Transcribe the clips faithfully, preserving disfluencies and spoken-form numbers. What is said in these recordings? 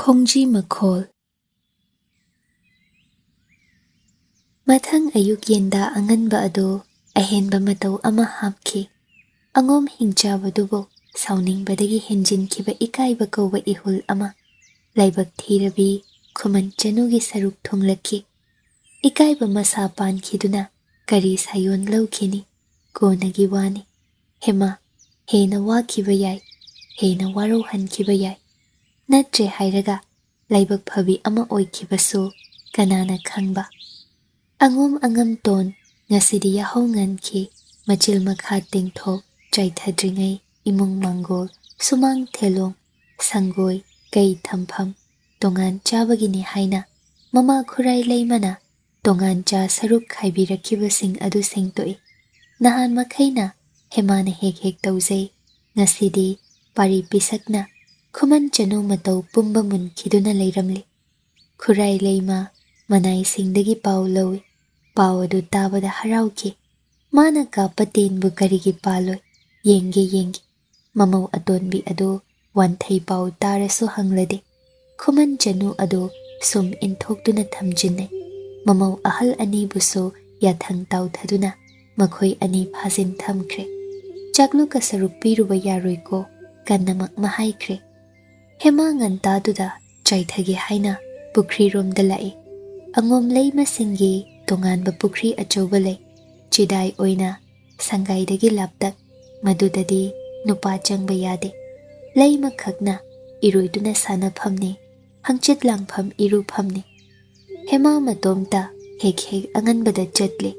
ꯈꯣꯡꯖꯤ ꯃꯈꯣꯜ꯫ ꯃꯊꯪ ꯑꯌꯨꯛ ꯌꯦꯟꯗꯥ ꯑꯉꯟꯕ ꯑꯗꯨ ꯑꯍꯦꯟꯕ ꯃꯇꯧ ꯑꯃ ꯍꯥꯞꯈꯤ꯫ ꯑꯉꯣꯝ ꯍꯤꯡꯆꯥꯕꯗꯨꯕꯨ ꯁꯥꯎꯅꯤꯡꯕꯗꯒꯤ ꯍꯦꯟꯖꯤꯟꯈꯤꯕ ꯏꯀꯥꯏꯕ ꯀꯧꯕ ꯏꯍꯨꯜ ꯑꯃ ꯂꯥꯏꯕꯛ ꯊꯤꯔꯕꯤ ꯈꯨꯃꯟ ꯆꯅꯨꯒꯤ ꯁꯔꯨꯛ ꯊꯨꯡꯂꯛꯈꯤ꯫ ꯏꯀꯥꯏꯕ ꯃꯁꯥ ꯄꯥꯟꯈꯤꯗꯨꯅ ꯀꯔꯤ ꯁꯥꯌꯣꯟ ꯂꯧꯈꯤꯅꯤ? ꯀꯣꯟꯅꯒꯤ ꯋꯥꯅꯤ꯫ ꯍꯦꯃꯥ, ꯍꯦꯟꯅ ꯋꯥꯈꯤꯕ ꯌꯥꯏ, ꯍꯦꯟꯅ ꯋꯥꯔꯧꯍꯟꯈꯤꯕ ꯌꯥꯏ꯫ ꯅꯠꯇ꯭ꯔꯦ ꯍꯥꯏꯔꯒ ꯂꯥꯏꯕꯛ ꯐꯕꯤ ꯑꯃ ꯑꯣꯏꯈꯤꯕꯁꯨ ꯀꯅꯥꯅ ꯈꯪꯕ? ꯑꯉꯣꯝ ꯑꯉꯝꯇꯣꯟ ꯉꯁꯤꯗꯤ ꯌꯥꯍꯧ ꯉꯟꯈꯤ꯫ ꯃꯆꯤꯜ ꯃꯈꯥ ꯇꯦꯡꯊꯣꯛ ꯆꯥꯏꯊꯗ꯭ꯔꯤꯉꯩ ꯏꯃꯨꯡ ꯃꯥꯡꯒꯣꯜ, ꯁꯨꯃꯥꯡ ꯊꯦꯂꯣꯡ, ꯁꯪꯒꯣꯏ, ꯀꯩ ꯊꯝꯐꯝ ꯇꯣꯉꯥꯟ ꯆꯥꯕꯒꯤꯅꯤ ꯍꯥꯏꯅ ꯃꯃꯥ ꯈꯨꯔꯥꯏ ꯂꯩꯃꯅ ꯇꯣꯉꯥꯟ ꯆꯥ ꯁꯔꯨꯛ ꯈꯥꯏꯕꯤꯔꯛꯈꯤꯕꯁꯤꯡ ꯑꯗꯨ ꯁꯦꯡꯗꯣꯛꯏ꯫ ꯅꯍꯥꯟ ꯃꯈꯩꯅ ꯍꯦꯃꯥꯅ ꯍꯦꯛ ꯍꯦꯛ ꯇꯧꯖꯩ꯫ ꯉꯁꯤꯗꯤ ꯄꯥꯔꯤ ꯄꯤꯁꯛꯅ ꯈꯨꯃꯟ ꯆꯅꯨ ꯃꯇꯧ ꯄꯨꯝꯕ ꯃꯨꯟꯈꯤꯗꯨꯅ ꯂꯩꯔꯝꯂꯤ꯫ ꯈꯨꯔꯥꯏ ꯂꯩꯃ ꯃꯅꯥꯏꯁꯤꯡꯗꯒꯤ ꯄꯥꯎ ꯂꯧꯏ꯫ ꯄꯥꯎ ꯑꯗꯨ ꯇꯥꯕꯗ ꯍꯔꯥꯎꯈꯤ꯫ ꯃꯥꯅ ꯀꯥꯞꯄ ꯇꯦꯟꯕꯨ ꯀꯔꯤꯒꯤ ꯄꯥꯜꯂꯣꯏ? ꯌꯦꯡꯒꯦ, ꯌꯦꯡꯒꯦ꯫ ꯃꯃꯧ ꯑꯇꯣꯟꯕꯤ ꯑꯗꯨ ꯋꯥꯟꯊꯩ ꯄꯥꯎ ꯇꯥꯔꯁꯨ ꯍꯪꯂꯗꯦ꯫ ꯈꯨꯃꯟ ꯆꯅꯨ ꯑꯗꯨ ꯁꯨꯝ ꯏꯟꯊꯣꯛꯇꯨꯅ ꯊꯝꯖꯤꯟꯅꯩ꯫ ꯃꯃꯧ ꯑꯍꯜ ꯑꯅꯤꯕꯨꯁꯨ ꯌꯥꯊꯪ ꯇꯥꯎꯊꯗꯨꯅ ꯃꯈꯣꯏ ꯑꯅꯤ ꯐꯥꯖꯤꯟ ꯊꯝꯈ꯭ꯔꯦ꯫ ꯆꯥꯛꯂꯨꯛꯀ ꯁꯔꯨꯛ ꯄꯤꯔꯨꯕ ꯌꯥꯔꯣꯏꯀꯣ, ꯀꯟꯅꯃꯛꯅ ꯍꯥꯏꯈ꯭ꯔꯦ꯫ ꯍꯦꯃꯥ ꯉꯟꯇꯥꯗꯨꯗ ꯆꯥꯏꯊꯒꯦ ꯍꯥꯏꯅ ꯄꯨꯈ꯭ꯔꯤꯔꯣꯝꯗ ꯂꯥꯛꯏ꯫ ꯑꯉꯣꯝ ꯂꯩꯃꯁꯤꯡꯒꯤ ꯇꯣꯉꯥꯟꯕ ꯄꯨꯈ꯭ꯔꯤ ꯑꯆꯧꯕ ꯂꯩ꯫ ꯆꯤꯗꯥꯏ ꯑꯣꯏꯅ ꯁꯪꯒꯥꯏꯗꯒꯤ ꯂꯥꯞꯇꯛ, ꯃꯗꯨꯗꯗꯤ ꯅꯨꯄꯥ ꯆꯪꯕ ꯌꯥꯗꯦ꯫ ꯂꯩꯃꯈꯛꯅ ꯏꯔꯣꯏꯗꯨꯅ ꯁꯥꯟꯅꯐꯝꯅꯤ, ꯍꯪꯆꯤꯠ ꯂꯥꯡꯐꯝ ꯏꯔꯨꯐꯝꯅꯤ꯫ ꯍꯦꯃꯥ ꯃꯇꯣꯝꯇ ꯍꯦꯛ ꯍꯦꯛ ꯑꯉꯟꯕꯗ ꯆꯠꯂꯤ꯫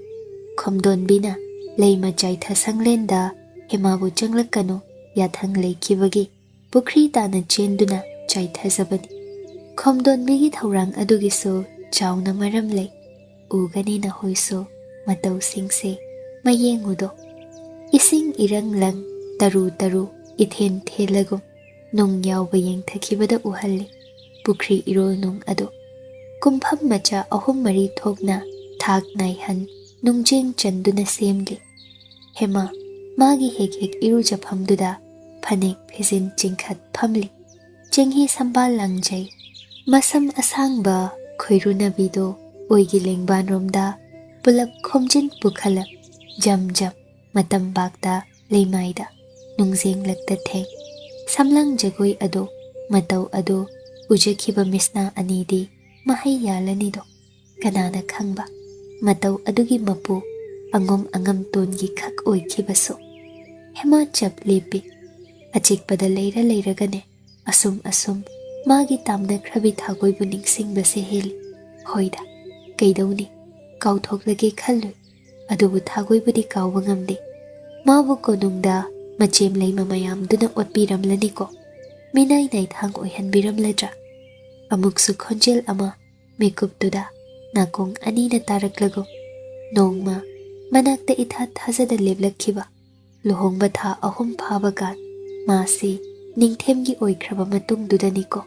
ꯈꯣꯝꯗꯣꯟꯕꯤꯅ ꯂꯩꯃ ꯆꯥꯏꯊ ꯁꯪꯂꯦꯟꯗ ꯍꯦꯃꯥꯕꯨ ꯆꯪꯂꯛꯀꯅꯨ ꯌꯥꯊꯪ ꯂꯩꯈꯤꯕꯒꯤ ꯄꯨꯈ꯭ꯔꯤ ꯇꯥꯅ ꯆꯦꯟꯗꯨꯅ ꯆꯥꯏꯊꯖꯕꯅꯤ꯫ ꯈꯣꯝꯗꯣꯟꯕꯤꯒꯤ ꯊꯧꯔꯥꯡ ꯑꯗꯨꯒꯤꯁꯨ ꯆꯥꯎꯅ ꯃꯔꯝ ꯂꯩ꯫ ꯎꯒꯅꯤ ꯅꯈꯣꯏꯁꯨ ꯃꯇꯧꯁꯤꯡꯁꯦ ꯃꯌꯦꯡꯉꯨꯗꯣ꯫ ꯏꯁꯤꯡ ꯏꯔꯪ ꯂꯪ ꯇꯔꯨ ꯇꯔꯨ ꯏꯊꯦꯟ ꯊꯦꯜꯂꯒꯨꯝ ꯅꯨꯡ ꯌꯥꯎꯕ ꯌꯦꯡꯊꯈꯤꯕꯗ ꯎꯍꯜꯂꯤ ꯄꯨꯈ꯭ꯔꯤ ꯏꯔꯣꯜ ꯅꯨꯡ ꯑꯗꯨ꯫ ꯀꯨꯝꯐꯝ ꯃꯆꯥ ꯑꯍꯨꯝ ꯃꯔꯤ ꯊꯣꯛꯅ ꯊꯥꯛ ꯅꯥꯏꯍꯟ ꯅꯨꯡꯖꯦꯡ ꯆꯟꯗꯨꯅ ꯁꯦꯝꯂꯤ꯫ ꯍꯦꯃꯥ ꯃꯥꯒꯤ ꯍꯦꯛ ꯍꯦꯛ ꯏꯔꯨꯖꯐꯝꯗꯨꯗ ꯐꯅꯦꯛ ꯐꯤꯖꯤꯟ ꯆꯤꯡꯈꯠ ꯐꯝꯂꯤ꯫ ꯆꯦꯡꯍꯤ ꯁꯝꯕꯥꯜ ꯂꯪꯖꯩ ꯃꯁꯝ ꯑꯁꯥꯡꯕ ꯈꯣꯏꯔꯨꯅꯕꯤꯗꯣ ꯑꯣꯏꯒꯤ ꯂꯦꯡꯕꯥꯟꯔꯣꯝꯗ ꯄꯨꯂꯞ ꯈꯣꯝꯖꯤꯟ ꯄꯨꯈꯠꯂꯞ ꯖꯝ ꯖꯝ ꯃꯇꯝꯕꯥꯛꯇ ꯂꯩꯃꯥꯏꯗ ꯅꯨꯡꯖꯦꯡꯂꯛꯇ ꯊꯦꯡ꯫ ꯁꯝꯂꯥꯡ ꯖꯒꯣꯏ ꯑꯗꯣ, ꯃꯇꯧ ꯑꯗꯣ ꯎꯖꯈꯤꯕ ꯃꯤꯠꯁꯅꯥ ꯑꯅꯤꯗꯤ ꯃꯍꯩ ꯌꯥꯜꯂꯅꯤꯗꯣ꯫ ꯀꯅꯥꯅ ꯈꯪꯕ, ꯃꯇꯧ ꯑꯗꯨꯒꯤ ꯃꯄꯨ ꯑꯉꯣꯝ ꯑꯉꯝꯇꯣꯟꯒꯤ ꯈꯛ ꯑꯣꯏꯈꯤꯕꯁꯨ꯫ ꯍꯦꯃꯥ ꯆꯞ ꯂꯦꯞꯄꯤ꯫ ꯑꯆꯤꯛꯄꯗ ꯂꯩꯔ ꯂꯩꯔꯒꯅꯦ, ꯑꯁꯨꯝ ꯑꯁꯨꯝ ꯃꯥꯒꯤ ꯇꯥꯝꯅꯈ꯭ꯔꯕꯤ ꯊꯥꯒꯣꯏꯕꯨ ꯅꯤꯡꯁꯤꯡꯕꯁꯦ ꯍꯦꯜꯂꯤ꯫ ꯍꯣꯏꯗ, ꯀꯩꯗꯧꯅꯤ, ꯀꯥꯎꯊꯣꯛꯂꯒꯦ ꯈꯜꯂꯨꯏ꯫ ꯑꯗꯨꯕꯨ ꯊꯥꯒꯣꯏꯕꯨꯗꯤ ꯀꯥꯎꯕ ꯉꯝꯗꯦ꯫ ꯃꯥꯕꯨ ꯀꯣꯅꯨꯡꯗ ꯃꯆꯦꯝ ꯂꯩꯃ ꯃꯌꯥꯝꯗꯨꯅ ꯑꯣꯠꯄꯤꯔꯝꯂꯅꯤꯀꯣ꯫ ꯃꯤꯅꯥꯏ ꯅꯥꯏꯊꯥꯡ ꯑꯣꯏꯍꯟꯕꯤꯔꯝꯂꯗ꯭ꯔꯥ? ꯑꯃꯨꯛꯁꯨ ꯈꯣꯟꯖꯦꯜ ꯑꯃ ꯃꯤꯀꯨꯞꯇꯨꯗ ꯅꯥꯀꯣꯡ ꯑꯅꯤꯅ ꯇꯥꯔꯛꯂꯒꯨꯝ꯫ ꯅꯣꯡꯃ ꯃꯅꯥꯛꯇ ꯏꯊꯥ ꯊꯥꯖꯗ ꯂꯦꯞꯂꯛꯈꯤꯕ꯫ ꯂꯨꯍꯣꯡꯕ ꯊꯥ ꯑꯍꯨꯝ ꯐꯥꯕ ꯀꯥꯟ ꯃꯥꯁꯤ ꯅꯤꯡꯊꯦꯝꯒꯤ ꯑꯣꯏꯈ꯭ꯔꯕ ꯃꯇꯨꯡꯗꯨꯗꯅꯤꯀꯣ꯫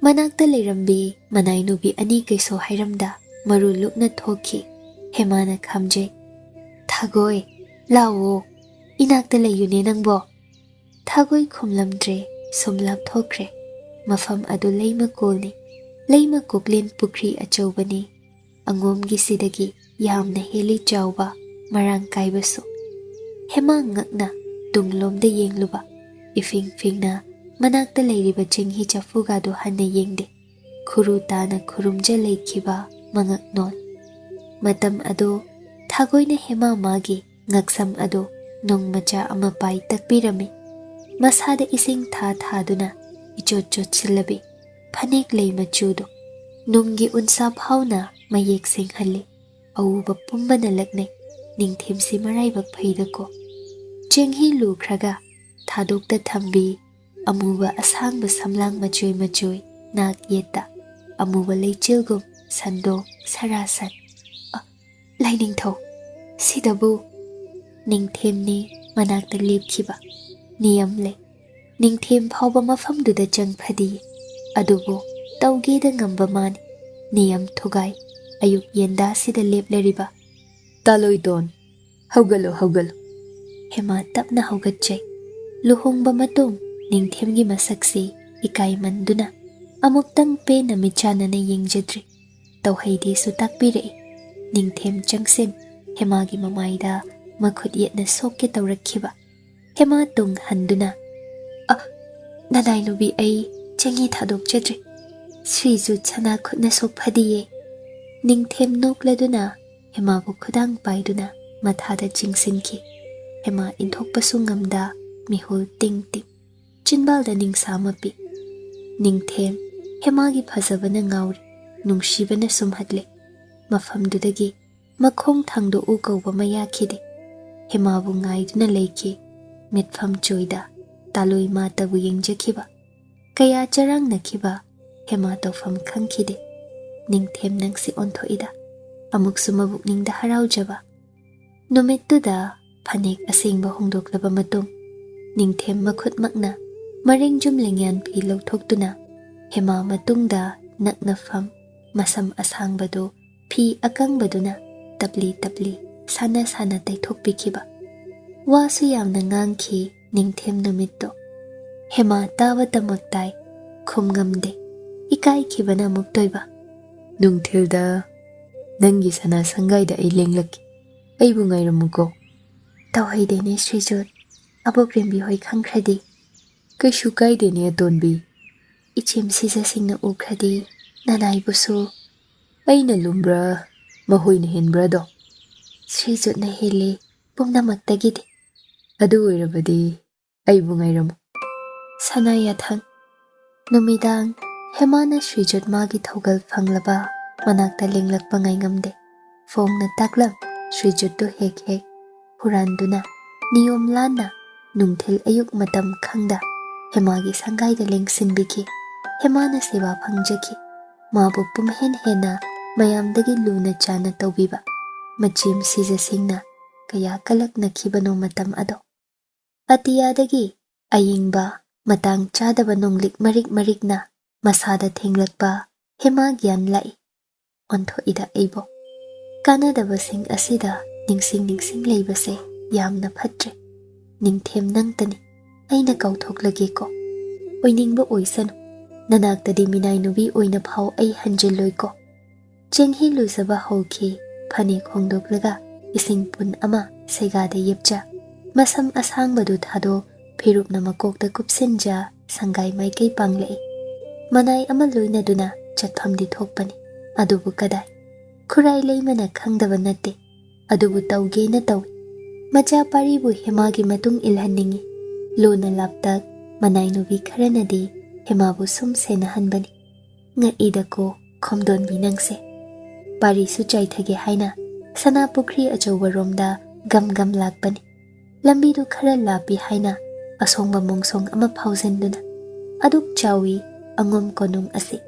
ꯃꯅꯥꯛꯇ ꯂꯩꯔꯝꯕꯤ ꯃꯅꯥꯏꯅꯨꯕꯤ ꯑꯅꯤ ꯀꯩꯁꯨ ꯍꯥꯏꯔꯝꯗ ꯃꯔꯨ ꯂꯨꯛꯅ ꯊꯣꯛꯈꯤ꯫ ꯍꯦꯃꯥꯅ ꯈꯥꯝꯖꯩ꯫ "ꯊꯥꯒꯣꯏ, ꯂꯥꯛꯑꯣ, ꯏꯅꯥꯛꯇ ꯂꯩꯌꯨꯅꯦ ꯅꯪꯕꯣ"꯫ ꯊꯥꯒꯣꯏ ꯈꯨꯝꯂꯝꯗ꯭ꯔꯦ, ꯁꯨꯝ ꯂꯥꯞꯊꯣꯛꯈ꯭ꯔꯦ꯫ ꯃꯐꯝ ꯑꯗꯨ ꯂꯩꯃ ꯀꯣꯜꯅꯤ꯫ ꯂꯩꯃ ꯀꯣꯛꯂꯦꯟ ꯄꯨꯈ꯭ꯔꯤ ꯑꯆꯧꯕꯅꯤ꯫ ꯑꯉꯣꯝꯒꯤꯁꯤꯗꯒꯤ ꯌꯥꯝꯅ ꯍꯦꯜꯂꯤ ꯆꯥꯎꯕ, ꯃꯔꯥꯡ ꯀꯥꯏꯕꯁꯨ꯫ ꯍꯦꯃꯥ ꯉꯛꯅ ꯇꯨꯡꯂꯣꯝꯗ ꯌꯦꯡꯂꯨꯕ, ꯏꯐꯤꯡ ꯐꯤꯡꯅ ꯃꯅꯥꯛꯇ ꯂꯩꯔꯤꯕ ꯆꯦꯡꯍꯤ ꯆꯐꯨꯒꯗꯨ ꯍꯟꯅ ꯌꯦꯡꯗꯦ꯫ ꯈꯨꯔꯨ ꯇꯥꯅ ꯈꯨꯔꯨꯝꯖ ꯂꯩꯈꯤꯕ ꯃꯉꯛꯅꯣꯜ꯫ ꯃꯇꯝ ꯑꯗꯨ ꯊꯥꯒꯣꯏꯅ ꯍꯦꯃꯥ ꯃꯥꯒꯤ ꯉꯛꯁꯝ ꯑꯗꯨ ꯅꯨꯡ ꯃꯆꯥ ꯑꯃ ꯄꯥꯏ ꯇꯛꯄꯤꯔꯝꯃꯤ꯫ ꯃꯁꯥꯗ ꯏꯁꯤꯡ ꯊꯥ ꯊꯥꯗꯨꯅ ꯏꯆꯣꯠ ꯆꯣꯠꯁꯤꯜꯂꯕꯤ ꯐꯅꯦꯛ ꯂꯩ ꯃꯆꯨꯗꯨ ꯅꯨꯡꯒꯤ ꯎꯟꯁꯥ ꯐꯥꯎꯅ ꯃꯌꯦꯛ ꯁꯦꯡꯍꯜꯂꯤ꯫ ꯑꯎꯕ ꯄꯨꯝꯕꯅ ꯂꯛꯅꯩ, "ꯅꯤꯡꯊꯦꯝꯁꯤ ꯃꯔꯥꯏꯕꯛ ꯐꯩꯗꯀꯣ"꯫ ꯆꯦꯡꯍꯤ ꯂꯨꯈ꯭ꯔꯒ ꯊꯥꯗꯣꯛꯇ ꯊꯝꯕꯤ ꯑꯃꯨꯕ ꯑꯁꯥꯡꯕ ꯁꯝꯂꯥꯡ ꯃꯆꯣꯏ ꯃꯆꯣꯏ ꯅꯥꯛ ꯌꯦꯠꯇ ꯑꯃꯨꯕ ꯂꯩꯆꯤꯜꯒꯨꯝ ꯁꯟꯗꯣꯡ ꯁꯔꯥꯁꯟ꯫ ꯑ, ꯂꯥꯏꯅꯤꯡꯊꯧ, ꯁꯤꯗꯕꯨ ꯅꯤꯡꯊꯦꯝꯅꯤ ꯃꯅꯥꯛꯇ ꯂꯦꯞꯈꯤꯕ꯫ ꯅꯤꯌꯝ ꯂꯩ꯫ ꯅꯤꯡꯊꯦꯝ ꯐꯥꯎꯕ ꯃꯐꯝꯗꯨꯗ ꯆꯪꯐꯗꯤ, ꯑꯗꯨꯕꯨ ꯇꯧꯒꯦꯗ ꯉꯝꯕ ꯃꯥꯅꯤ꯫ ꯅꯤꯌꯝ ꯊꯨꯒꯥꯏ꯫ ꯑꯌꯨꯛ ꯌꯦꯟꯗꯥꯁꯤꯗ ꯂꯦꯞꯂꯔꯤꯕ꯫ "ꯇꯥꯂꯣꯏꯗꯣꯟ, ꯍꯧꯒꯠꯂꯨ, ꯍꯧꯒꯠꯂꯨ"꯫ ꯍꯦꯃꯥ ꯇꯞꯅ ꯍꯧꯒꯠꯆꯩ꯫ ꯂꯨꯍꯣꯡꯕ ꯃꯇꯨꯡ ꯅꯤꯡꯊꯦꯝꯒꯤ ꯃꯁꯛꯁꯤ ꯏꯀꯥꯏꯃꯟꯗꯨꯅ ꯑꯃꯨꯛꯇꯪ ꯄꯦꯟꯅ ꯃꯤꯠꯆꯥꯟꯅꯅ ꯌꯦꯡꯖꯗ꯭ꯔꯤ꯫ ꯇꯧꯍꯩꯗꯦꯁꯨ ꯇꯥꯛꯄꯤꯔꯛꯏ꯫ ꯅꯤꯡꯊꯦꯝ ꯆꯪꯁꯤꯟ ꯍꯦꯃꯥꯒꯤ ꯃꯃꯥꯏꯗ ꯃꯈꯨꯠ ꯌꯦꯠꯅ ꯁꯣꯛꯀꯦ ꯇꯧꯔꯛꯈꯤꯕ꯫ ꯍꯦꯃꯥ ꯇꯨꯡ ꯍꯟꯗꯨꯅ, "ꯑ, ꯅꯅꯥꯏ ꯅꯨꯄꯤ, ꯑꯩ ꯆꯦꯡꯍꯤ ꯊꯥꯗꯣꯛꯆꯗ꯭ꯔꯤ꯫ ꯁ꯭ꯔꯤꯖꯨꯠ ꯁꯅꯥ ꯈꯨꯠꯅ ꯁꯣꯛ ꯐꯗꯤꯌꯦ꯫" ꯅꯤꯡꯊꯦꯝ ꯅꯣꯛꯂꯗꯨꯅ ꯍꯦꯃꯥꯕꯨ ꯈꯨꯗꯥꯡ ꯄꯥꯏꯗꯨꯅ ꯃꯊꯥꯗ ꯆꯤꯡꯁꯤꯟꯈꯤ꯫ ꯍꯦꯃꯥ ꯏꯟꯊꯣꯛꯄꯁꯨ ꯉꯝꯗ ꯃꯤꯍꯨꯜ ꯇꯤꯡ ꯇꯤꯡ꯫ ꯆꯤꯟꯕꯥꯜꯗ ꯅꯤꯡꯁꯥ ꯑꯃ ꯄꯤ꯫ ꯅꯤꯡꯊꯦꯝ ꯍꯦꯃꯥꯒꯤ ꯐꯖꯕꯅ ꯉꯥꯎꯔꯤ, ꯅꯨꯡꯁꯤꯕꯅ ꯁꯨꯝꯍꯠꯂꯦ꯫ ꯃꯐꯝꯗꯨꯗꯒꯤ ꯃꯈꯣꯡ ꯊꯥꯡꯗꯣꯛꯎ ꯀꯧꯕ ꯃꯌꯥꯈꯤꯗꯦ꯫ ꯍꯦꯃꯥꯕꯨ ꯉꯥꯏꯗꯨꯅ ꯂꯩꯈꯤ꯫ ꯃꯤꯠꯐꯝ ꯆꯣꯏꯗ ꯇꯥꯂꯣꯏ ꯃꯥꯇꯕꯨ ꯌꯦꯡꯖꯈꯤꯕ꯫ ꯀꯌꯥ ꯆꯔꯥꯡꯅꯈꯤꯕ ꯍꯦꯃꯥ ꯇꯧꯐꯝ ꯈꯪꯈꯤꯗꯦ꯫ ꯅꯤꯡꯊꯦꯝ ꯅꯪꯁꯤ ꯑꯣꯟꯊꯣꯛꯏꯗ꯫ ꯑꯃꯨꯛꯁꯨ ꯃꯕꯨꯛꯅꯤꯡꯗ ꯍꯔꯥꯎꯖꯕ꯫ ꯅꯨꯃꯤꯠꯇꯨꯗ ꯐꯅꯦꯛ ꯑꯁꯦꯡꯕ ꯍꯣꯡꯗꯣꯛꯂꯕ ꯃꯇꯨꯡ, ꯅꯤꯡꯊꯦꯝ ꯃꯈꯨꯠꯃꯛꯅ ꯃꯔꯦꯡꯖꯨꯝ ꯂꯦꯡꯌꯥꯟ ꯐꯤ ꯂꯧꯊꯣꯛꯇꯨꯅ ꯍꯦꯃꯥ ꯃꯇꯨꯡꯗ ꯅꯛꯅ ꯐꯝ, ꯃꯁꯝ ꯑꯁꯥꯡꯕꯗꯨ ꯐꯤ ꯑꯀꯪꯕꯗꯨꯅ ꯇꯞꯂꯤ ꯇꯞꯂꯤ ꯁꯥꯟꯅ ꯁꯥꯟꯅ ꯇꯩꯊꯣꯛꯄꯤꯈꯤꯕ꯫ ꯋꯥꯁꯨ ꯌꯥꯝꯅ ꯉꯥꯡꯈꯤ ꯅꯤꯡꯊꯦꯝ ꯅꯨꯃꯤꯠꯇꯣ꯫ ꯍꯦꯃꯥ ꯇꯥꯕꯇꯃꯛ ꯇꯥꯏ, ꯈꯨꯝ ꯉꯝꯗꯦ꯫ ꯏꯀꯥꯏꯈꯤꯕꯅ ꯑꯃꯨꯛ ꯇꯣꯏꯕ꯫ "ꯅꯨꯡꯊꯤꯜꯗ ꯅꯪꯒꯤ ꯁꯅꯥ ꯁꯪꯒꯥꯏꯗ ꯑꯩ ꯂꯦꯡꯂꯛꯀꯦ꯫ ꯑꯩꯕꯨ ꯉꯥꯏꯔꯝꯃꯨꯀꯣ꯫" "ꯇꯧꯍꯩꯗꯦꯅꯦ ꯁ꯭ꯔꯤꯖꯨꯠ, ꯑꯕꯣꯛ ꯔꯦꯝꯕꯤ ꯍꯣꯏ ꯈꯪꯈ꯭ꯔꯗꯤ?" "ꯀꯩꯁꯨ ꯀꯥꯏꯗꯦꯅꯦ ꯑꯇꯣꯟꯕꯤ꯫" "ꯏꯆꯦꯝ ꯁꯤꯖꯁꯤꯡꯅ ꯎꯈ꯭ꯔꯗꯤ ꯅꯅꯥꯏꯕꯨꯁꯨ꯫" "ꯑꯩꯅ ꯂꯨꯝꯕ꯭ꯔꯥ, ꯃꯈꯣꯏꯅ ꯍꯦꯟꯕ꯭ꯔꯥꯗꯣ?" "ꯁ꯭ꯔꯤꯖꯨꯠꯅ ꯍꯦꯜꯂꯤ ꯄꯨꯝꯅꯃꯛꯇꯒꯤꯗꯤ꯫" "ꯑꯗꯨ ꯑꯣꯏꯔꯕꯗꯤ ꯑꯩꯕꯨ ꯉꯥꯏꯔꯝꯃꯨ꯫" ꯁꯅꯥ ꯌꯥꯊꯪ꯫ ꯅꯨꯃꯤꯗꯥꯡ ꯍꯦꯃꯥꯅ ꯁ꯭ꯔꯤꯖꯨꯠ ꯃꯥꯒꯤ ꯊꯧꯒꯜ ꯐꯪꯂꯕ ꯃꯅꯥꯛꯇ ꯂꯦꯡꯂꯛꯄ ꯉꯥꯏꯉꯝꯗꯦ꯫ ꯐꯣꯡꯅ ꯇꯥꯛꯂꯝ ꯁ꯭ꯔꯤꯖꯨꯠꯇꯨ ꯍꯦꯛ ꯍꯦꯛ ꯍꯨꯔꯥꯟꯗꯨꯅ ꯅꯤꯌꯣꯝ ꯂꯥꯟꯅ ꯅꯨꯡꯊꯤꯜ ꯑꯌꯨꯛ ꯃꯇꯝ ꯈꯪꯗ ꯍꯦꯃꯥꯒꯤ ꯁꯪꯒꯥꯏꯗ ꯂꯦꯡꯁꯤꯟꯕꯤꯈꯤ꯫ ꯍꯦꯃꯥꯅ ꯁꯦꯕꯥ ꯐꯪꯖꯈꯤ꯫ ꯃꯥꯕꯨ ꯄꯨꯝꯍꯦꯟ ꯍꯦꯟꯅ ꯃꯌꯥꯝꯗꯒꯤ ꯂꯨꯅ ꯆꯥꯟꯅ ꯇꯧꯕꯤꯕ ꯃꯆꯦꯝ ꯁꯤꯖꯁꯤꯡꯅ ꯀꯌꯥ ꯀꯂꯛꯅꯈꯤꯕꯅꯣ ꯃꯇꯝ ꯑꯗꯣ꯫ ꯑꯇꯤꯌꯥꯗꯒꯤ ꯑꯌꯤꯡꯕ, ꯃꯇꯥꯡ ꯆꯥꯗꯕ ꯅꯣꯡꯂꯤꯛ ꯃꯔꯤꯛ ꯃꯔꯤꯛꯅ ꯃꯁꯥꯗ ꯊꯦꯡꯂꯛꯄ ꯍꯦꯃꯥ ꯒ꯭ꯌꯥꯟ ꯂꯥꯛꯏ꯫ ꯑꯣꯟꯊꯣꯛꯏꯗ ꯑꯩꯕꯣ꯫ ꯀꯥꯟꯅꯗꯕꯁꯤꯡ ꯑꯁꯤꯗ ꯅꯤꯡꯁꯤꯡ ꯅꯤꯡꯁꯤꯡ ꯂꯩꯕꯁꯦ ꯌꯥꯝꯅ ꯐꯠꯇ꯭ꯔꯦ꯫ ꯅꯤꯡꯊꯦꯝ ꯅꯪꯇꯅꯤ ꯑꯩꯅ ꯀꯥꯎꯊꯣꯛꯂꯒꯦꯀꯣ꯫ ꯑꯣꯏꯅꯤꯡꯕ ꯑꯣꯏꯁꯅꯨ꯫ ꯅꯅꯥꯛꯇꯗꯤ ꯃꯤꯅꯥꯏ ꯅꯨꯄꯤ ꯑꯣꯏꯅ ꯐꯥꯎ ꯑꯩ ꯍꯟꯖꯤꯜꯂꯣꯏꯀꯣ꯫ ꯆꯦꯟꯍꯤ ꯂꯨꯖꯕ ꯍꯧꯈꯤ꯫ ꯐꯅꯦꯛ ꯍꯣꯡꯗꯣꯛꯂꯒ ꯏꯁꯤꯡ ꯄꯨꯟ ꯑꯃ ꯁꯦꯒꯥꯗ ꯌꯦꯞꯆ, ꯃꯁꯝ ꯑꯁꯥꯡꯕꯗꯨ ꯊꯥꯗꯣꯛ, ꯐꯤꯔꯨꯞꯅ ꯃꯀꯣꯛꯇ ꯀꯨꯞꯁꯤꯟꯖ, ꯁꯪꯒꯥꯏ ꯃꯥꯏꯀꯩ ꯄꯥꯡꯂꯛꯏ꯫ ꯃꯅꯥꯏ ꯑꯃ ꯂꯣꯏꯅꯗꯨꯅ ꯆꯠꯐꯝꯗꯤ ꯊꯣꯛꯄꯅꯤ, ꯑꯗꯨꯕꯨ ꯀꯗꯥꯏ? ꯈꯨꯔꯥꯏ ꯂꯩꯃꯅ ꯈꯪꯗꯕ ꯅꯠꯇꯦ, ꯑꯗꯨꯕꯨ ꯇꯧꯒꯦꯅ ꯇꯧꯏ꯫ ꯃꯆꯥ ꯄꯥꯔꯤꯕꯨ ꯍꯦꯃꯥꯒꯤ ꯃꯇꯨꯡ ꯏꯜꯍꯟꯅꯤꯡꯏ꯫ ꯂꯨꯅ ꯂꯥꯞꯇꯛ ꯃꯅꯥꯏ ꯅꯨꯄꯤ ꯈꯔꯅꯗꯤ ꯍꯦꯃꯥꯕꯨ ꯁꯨꯝ ꯁꯦꯟꯅꯍꯟꯕꯅꯤ꯫ ꯉꯛꯏꯗꯀꯣ ꯈꯣꯝꯗꯣꯟꯕꯤ ꯅꯪꯁꯦ꯫ ꯄꯥꯔꯤꯁꯨ ꯆꯥꯏꯊꯒꯦ ꯍꯥꯏꯅ ꯁꯅꯥ ꯄꯨꯈ꯭ꯔꯤ ꯑꯆꯧꯕꯔꯣꯝꯗ ꯒꯝ ꯒꯝ ꯂꯥꯛꯄꯅꯤ꯫ ꯂꯝꯕꯤꯗꯨ ꯈꯔ ꯂꯥꯞꯄꯤ ꯍꯥꯏꯅ ꯑꯁꯣꯡꯕ ꯃꯣꯡꯁꯣꯡ ꯑꯃ ꯐꯥꯎꯖꯤꯟꯗꯨꯅ꯫ ꯑꯗꯨꯛ ꯆꯥꯎꯏ ꯑꯉꯣꯝ ꯀꯣꯅꯨꯡ ꯑꯁꯤ꯫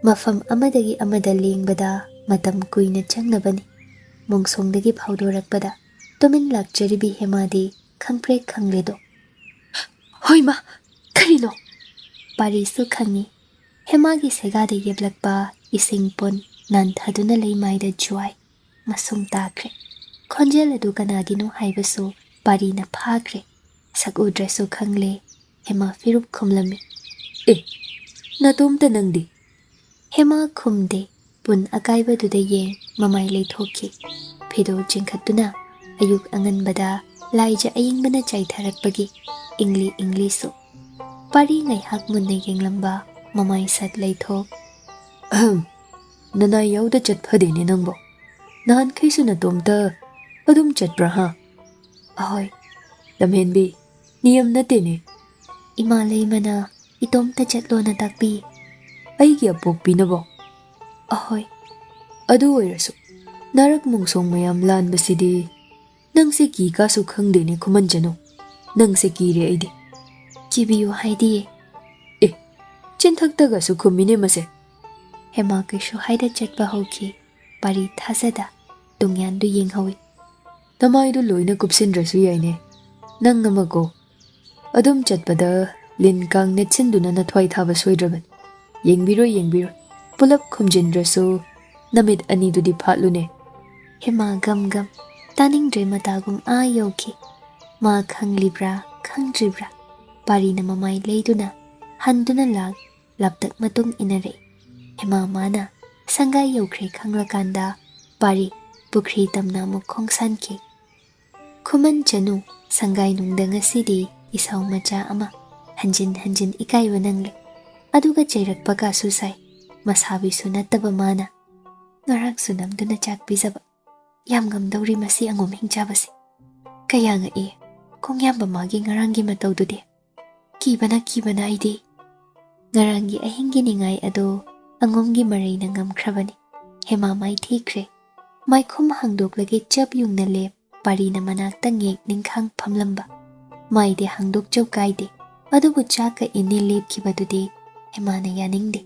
ꯃꯐꯝ ꯑꯃꯗꯒꯤ ꯑꯃꯗ ꯂꯦꯡꯕꯗ ꯃꯇꯝ ꯀꯨꯏꯅ ꯆꯪꯅꯕꯅꯤ꯫ ꯃꯣꯡꯁꯣꯡꯗꯒꯤ ꯐꯥꯎꯗꯣꯔꯛꯄꯗ ꯇꯨꯃꯤꯟ ꯂꯥꯛꯆꯔꯤꯕꯤ ꯍꯦꯃꯥꯗꯤ ꯈꯪꯄ꯭ꯔꯦꯛ ꯈꯪꯂꯦꯗꯣ꯫ "ꯍꯣꯏꯃ, ꯀꯔꯤꯅꯣ?" ꯄꯥꯔꯤꯁꯨ ꯈꯪꯏ꯫ ꯍꯦꯃꯥꯒꯤ ꯁꯦꯒꯥꯗ ꯌꯦꯞꯂꯛꯄ ꯏꯁꯤꯡ ꯄꯨꯟ ꯅꯥꯟꯊꯗꯨꯅ ꯂꯩꯃꯥꯏꯗ ꯖ꯭ꯋꯥꯏ ꯃꯁꯨꯝ ꯇꯥꯈ꯭ꯔꯦ꯫ ꯈꯣꯟꯖꯦꯜ ꯑꯗꯨ ꯀꯅꯥꯒꯤꯅꯣ ꯍꯥꯏꯕꯁꯨ ꯄꯥꯔꯤꯅ ꯐꯥꯈ꯭ꯔꯦ꯫ ꯁꯛ ꯎꯗ꯭ꯔꯁꯨ ꯈꯪꯂꯦ, ꯍꯦꯃꯥ ꯐꯤꯔꯨꯞ ꯈꯨꯝꯂꯝꯃꯤ꯫ "ꯑꯦ, ꯅꯇꯣꯝꯇ ꯅꯪꯗꯤ?" ꯍꯦꯃꯥ ꯈꯨꯝꯗꯦ꯫ ꯄꯨꯟ ꯑꯀꯥꯏꯕꯗꯨꯗ ꯌꯦꯡ ꯃꯃꯥꯏ ꯂꯩꯊꯣꯛꯈꯤ꯫ ꯐꯤꯗꯣꯜ ꯆꯤꯡꯈꯠꯇꯨꯅ ꯑꯌꯨꯛ ꯑꯉꯟꯕꯗ ꯂꯥꯏꯖ ꯑꯏꯪꯕꯅ ꯆꯥꯏꯊꯔꯛꯄꯒꯤ ꯏꯪꯂꯤ ꯏꯪꯂꯤꯁꯨ꯫ ꯄꯥꯔꯤ ꯉꯥꯏꯍꯥꯛ ꯃꯨꯟꯅ ꯌꯦꯡꯂꯝꯕ ꯃꯃꯥꯏ ꯁꯠ ꯂꯩꯊꯣꯛ꯫ "ꯑꯍꯝ, ꯅꯅꯥꯏ ꯌꯥꯎꯗ ꯆꯠ ꯐꯗꯦꯅꯦ ꯅꯪꯕꯣ꯫ ꯅꯍꯥꯟꯈꯩꯁꯨ ꯅꯇꯣꯝꯇ ꯑꯗꯨꯝ ꯆꯠꯄ꯭ꯔꯥ ꯍꯥ?" "ꯑꯍꯣꯏ꯫" "ꯂꯝꯍꯦꯟꯕꯤ, ꯅꯤꯌꯝ ꯅꯠꯇꯦꯅꯦ꯫" "ꯏꯃꯥ ꯂꯩꯃꯅ ꯏꯇꯣꯝꯇ ꯆꯠꯂꯣꯅ ꯇꯥꯛꯄꯤ꯫" "ꯑꯩꯒꯤ ꯑꯄꯣꯛꯄꯤꯅꯕꯣ?" "ꯑꯍꯣꯏ꯫" "ꯑꯗꯨ ꯑꯣꯏꯔꯁꯨ ꯅꯥꯔꯛ ꯃꯣꯡꯁꯣꯡ ꯃꯌꯥꯝ ꯂꯥꯟꯕꯁꯤꯗꯤ ꯅꯪꯁꯦ ꯀꯤ ꯀꯥꯁꯨ ꯈꯪꯗꯦꯅꯦ ꯈꯨꯃꯟꯖꯅꯨ꯫ ꯅꯪꯁꯦ ꯀꯤꯔꯦ ꯑꯩꯗꯤ꯫" "ꯀꯤꯕꯤꯌꯨ ꯍꯥꯏꯗꯤꯌꯦ꯫" "ꯑꯦ, ꯆꯤꯟꯊꯛꯇꯒꯁꯨ ꯈꯨꯝꯃꯤꯅꯦ ꯃꯁꯦ꯫" ꯍꯦꯃꯥ ꯀꯩꯁꯨ ꯍꯥꯏꯗ ꯆꯠꯄ ꯍꯧꯈꯤ꯫ ꯄꯥꯔꯤ ꯊꯥꯖꯗ ꯇꯨꯡꯌꯥꯟꯗꯨ ꯌꯦꯡꯍꯧꯏ꯫ "ꯅꯃꯥꯏꯗꯨ ꯂꯣꯏꯅ ꯀꯨꯞꯁꯤꯟꯗ꯭ꯔꯁꯨ ꯌꯥꯏꯅꯦ, ꯅꯪ ꯑꯃꯀꯣ꯫ ꯑꯗꯨꯝ ꯆꯠꯄꯗ ꯂꯤꯟ ꯀꯥꯡ ꯅꯦꯠꯁꯤꯟꯗꯨꯅ ꯅꯊ꯭ꯋꯥꯏ ꯊꯥꯕ ꯁꯣꯏꯗ꯭ꯔꯕꯅꯤ꯫ ꯌꯦꯡꯕꯤꯔꯣꯏ, ꯌꯦꯡꯕꯤꯔꯣꯏ꯫ ꯄꯨꯂꯞ ꯈꯨꯝꯖꯤꯟꯗ꯭ꯔꯁꯨ ꯅꯃꯤꯠ ꯑꯅꯤꯗꯨꯗꯤ ꯐꯥꯠꯂꯨꯅꯦ꯫" ꯍꯦꯃꯥ ꯒꯝ ꯒꯝ ꯇꯥꯅꯤꯡꯗ꯭ꯔꯦ ꯃꯇꯥꯒꯨꯝ ꯑꯥ ꯌꯧꯈꯤ꯫ ꯃꯥ ꯈꯪꯂꯤꯕ꯭ꯔꯥ ꯈꯪꯗ꯭ꯔꯤꯕ꯭ꯔꯥ? ꯄꯥꯔꯤꯅ ꯃꯃꯥꯏ ꯂꯩꯗꯨꯅ ꯍꯟꯗꯨꯅ ꯂꯥꯛ ꯂꯥꯞꯇꯛ ꯃꯇꯨꯡ ꯏꯟꯅꯔꯛꯏ꯫ ꯍꯦꯃꯥ ꯃꯥꯅ ꯁꯪꯒꯥꯏ ꯌꯧꯈ꯭ꯔꯦ ꯈꯪꯂꯀꯥꯟꯗ ꯄꯥꯔꯤ ꯄꯨꯈ꯭ꯔꯤ ꯇꯝꯅ ꯑꯃꯨꯛ ꯈꯣꯡꯁꯥꯟꯈꯤ꯫ "ꯈꯨꯃꯟ ꯆꯅꯨ, ꯁꯪꯒꯥꯏ ꯅꯨꯡꯗ ꯉꯁꯤꯗꯤ ꯏꯁꯥꯎ ꯃꯆꯥ ꯑꯃ ꯍꯟꯖꯤꯟ ꯍꯟꯖꯤꯟ ꯏꯀꯥꯏꯕ ꯅꯪꯂꯦ꯫ ꯑꯗꯨꯒ ꯆꯩꯔꯛꯄ ꯀꯥꯁꯨ ꯁꯥꯏ꯫ ꯃꯁꯥꯕꯤꯁꯨ ꯅꯠꯇꯕ ꯃꯥꯅ ꯉꯔꯥꯡꯁꯨ ꯅꯝꯗꯨꯅ ꯆꯥꯛ ꯄꯤꯖꯕ꯫ ꯌꯥꯝ ꯉꯝꯗꯧꯔꯤ ꯃꯁꯤ ꯑꯉꯣꯝ ꯍꯤꯡꯆꯥꯕꯁꯦ꯫ ꯀꯌꯥ ꯉꯛꯏ ꯈꯣꯡꯌꯥꯝꯕ ꯃꯥꯒꯤ ꯉꯔꯥꯡꯒꯤ ꯃꯇꯧꯗꯨꯗꯤ꯫ ꯀꯤꯕꯅ ꯀꯤꯕꯅ ꯑꯩꯗꯤ"꯫ ꯉꯔꯥꯡꯒꯤ ꯑꯍꯤꯡꯒꯤ ꯅꯤꯡꯉꯥꯏ ꯑꯗꯣ ꯑꯉꯣꯝꯒꯤ ꯃꯔꯩꯅ ꯉꯝꯈ꯭ꯔꯕꯅꯤ꯫ ꯍꯦꯃꯥ ꯃꯥꯏ ꯊꯤꯈ꯭ꯔꯦ꯫ ꯃꯥꯏꯈꯨꯝ ꯍꯥꯡꯗꯣꯛꯂꯒꯦ ꯆꯞ ꯌꯨꯡꯅ ꯂꯦꯞ ꯄꯥꯔꯤꯅ ꯃꯅꯥꯛꯇ ꯉꯦꯛ ꯅꯤꯡꯈꯥꯡ ꯐꯝꯂꯝꯕ꯫ ꯃꯥꯏꯗꯤ ꯍꯥꯡꯗꯣꯛꯆꯧ ꯀꯥꯏꯗꯦ, ꯑꯗꯨꯕꯨ ꯆꯥꯛꯀ ꯏꯟꯅꯤ ꯂꯦꯞꯈꯤꯕꯗꯨꯗꯤ ꯍꯦꯃꯥꯅ ꯌꯥꯅꯤꯡꯗꯦ꯫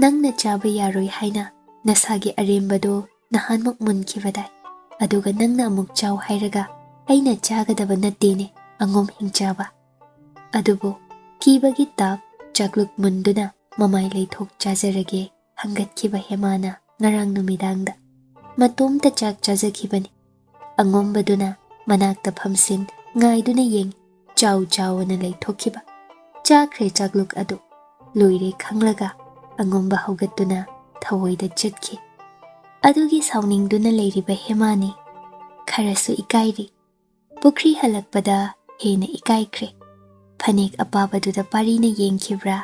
"ꯅꯪꯅ ꯆꯥꯕ ꯌꯥꯔꯣꯏ ꯍꯥꯏꯅ ꯅꯁꯥꯒꯤ ꯑꯔꯦꯝꯕꯗꯣ ꯅꯍꯥꯟꯃꯨꯛ ꯃꯨꯟꯈꯤꯕꯗꯥꯏ? ꯑꯗꯨꯒ ꯅꯪꯅ ꯑꯃꯨꯛ ꯆꯥꯎ ꯍꯥꯏꯔꯒ ꯑꯩꯅ ꯆꯥꯒꯗꯕ ꯅꯠꯇꯦꯅꯦ ꯑꯉꯣꯝ ꯍꯤꯡꯆꯥꯕ"꯫ ꯑꯗꯨꯕꯨ ꯀꯤꯕꯒꯤ ꯇꯥꯞ ꯆꯥꯛꯂꯨꯛ ꯃꯨꯟꯗꯨꯅ ꯃꯃꯥꯏ ꯂꯩꯊꯣꯛ ꯆꯥꯖꯔꯒꯦ ꯍꯪꯒꯠꯈꯤꯕ ꯍꯦꯃꯥꯅ ꯉꯔꯥꯡ ꯅꯨꯃꯤꯗꯥꯡꯗ ꯃꯇꯣꯝꯇ ꯆꯥꯛ ꯆꯥꯖꯈꯤꯕꯅꯤ꯫ ꯑꯉꯣꯝꯕꯗꯨꯅ ꯃꯅꯥꯛꯇ ꯐꯝꯁꯤꯟ ꯉꯥꯏꯗꯨꯅ ꯌꯦꯡ ꯆꯥꯎ ꯆꯥꯎꯅ ꯂꯩꯊꯣꯛꯈꯤꯕ꯫ ꯆꯥꯈ꯭ꯔꯦ ꯆꯥꯛꯂꯨꯛ ꯑꯗꯨ꯫ ꯂꯣꯏꯔꯦ ꯈꯪꯂꯒ ꯑꯉꯣꯝꯕ ꯍꯧꯒꯠꯇꯨꯅ ꯊꯑꯣꯏꯗ ꯆꯠꯈꯤ꯫ ꯑꯗꯨꯒꯤ ꯁꯥꯎꯅꯤꯡꯗꯨꯅ ꯂꯩꯔꯤꯕ ꯍꯦꯃꯥꯅꯤ꯫ ꯈꯔꯁꯨ ꯏꯀꯥꯏꯔꯤ꯫ ꯄꯨꯈ꯭ꯔꯤ ꯍꯜꯂꯛꯄꯗ ꯍꯦꯟꯅ ꯏꯀꯥꯏꯈ꯭ꯔꯦ꯫ ꯐꯅꯦꯛ ꯑꯄꯥꯕꯗꯨꯗ ꯄꯥꯔꯤꯅ ꯌꯦꯡꯈꯤꯕ꯭ꯔꯥ?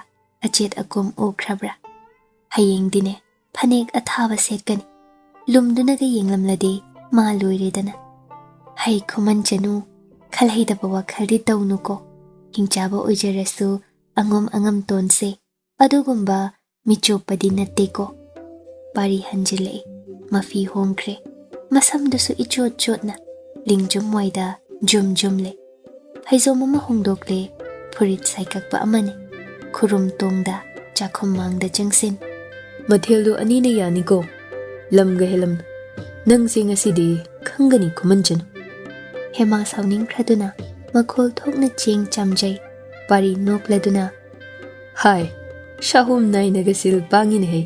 ꯑꯆꯦꯠ ꯑꯀꯣꯝ ꯎꯈ꯭ꯔꯕ꯭ꯔꯥ? ꯍꯌꯦꯡꯗꯤꯅꯦ ꯐꯅꯦꯛ ꯑꯊꯥꯕ ꯁꯦꯠꯀꯅꯤ꯫ ꯂꯨꯝꯗꯨꯅꯒ ꯌꯦꯡꯂꯝꯂꯗꯤ ꯃꯥ ꯂꯣꯏꯔꯦꯗꯅ꯫ "ꯍꯩ ꯈꯨꯃꯟ ꯆꯅꯨ, ꯈꯜꯍꯩꯗꯕ ꯋꯥꯈꯜꯗꯤ ꯇꯧꯅꯨꯀꯣ꯫ ꯍꯤꯡꯆꯥꯕ ꯑꯣꯏꯖꯔꯁꯨ ꯑꯉꯣꯝ ꯑꯉꯝ ꯇꯣꯟꯁꯦ ꯑꯗꯨꯒꯨꯝꯕ ꯃꯤꯆꯣꯞꯄꯗꯤ ꯅꯠꯇꯦꯀꯣ"꯫ ꯄꯥꯔꯤ ꯍꯟꯖꯤꯜꯂꯛꯏ꯫ ꯃꯐꯤ ꯍꯣꯡꯈ꯭ꯔꯦ꯫ ꯃꯁꯝꯗꯨꯁꯨ ꯏꯆꯣꯠ ꯆꯣꯠꯅ ꯂꯤꯡꯖꯨꯝ ꯋꯥꯏꯗ ꯖꯨꯝ ꯖꯨꯝ ꯂꯩ꯫ ꯐꯩꯖꯣꯝ ꯑꯃ ꯍꯣꯡꯗꯣꯛꯂꯦ꯫ ꯐꯨꯔꯤꯠ ꯁꯥꯏꯀꯛꯄ ꯑꯃꯅꯤ꯫ ꯈꯨꯔꯨꯝ ꯇꯣꯡꯗ ꯆꯥꯛꯈꯨꯝ ꯃꯥꯡꯗ ꯆꯪꯁꯤꯟ꯫ "ꯃꯊꯦꯜꯗꯨ ꯑꯅꯤꯅ ꯌꯥꯅꯤꯀꯣ? ꯂꯝꯒ ꯍꯦꯜꯂꯝ꯫ ꯅꯪꯁꯦ ꯉꯁꯤꯗꯤ ꯈꯪꯒꯅꯤ ꯈꯨꯃꯟ ꯆꯅꯨ"꯫ ꯍꯦꯃꯥ ꯁꯥꯎꯅꯤꯡꯈ꯭ꯔꯗꯨꯅ ꯃꯈꯣꯜ ꯊꯣꯛꯅ ꯆꯦꯡ ꯆꯥꯝꯖꯩ꯫ ꯄꯥꯔꯤ ꯅꯣꯛꯂꯗꯨꯅ, "ꯍꯥꯏ, ꯁꯥꯍꯨꯝ ꯅꯥꯏꯅꯒ ꯁꯤꯜ ꯄꯥꯡꯉꯤꯅꯦꯍꯦ꯫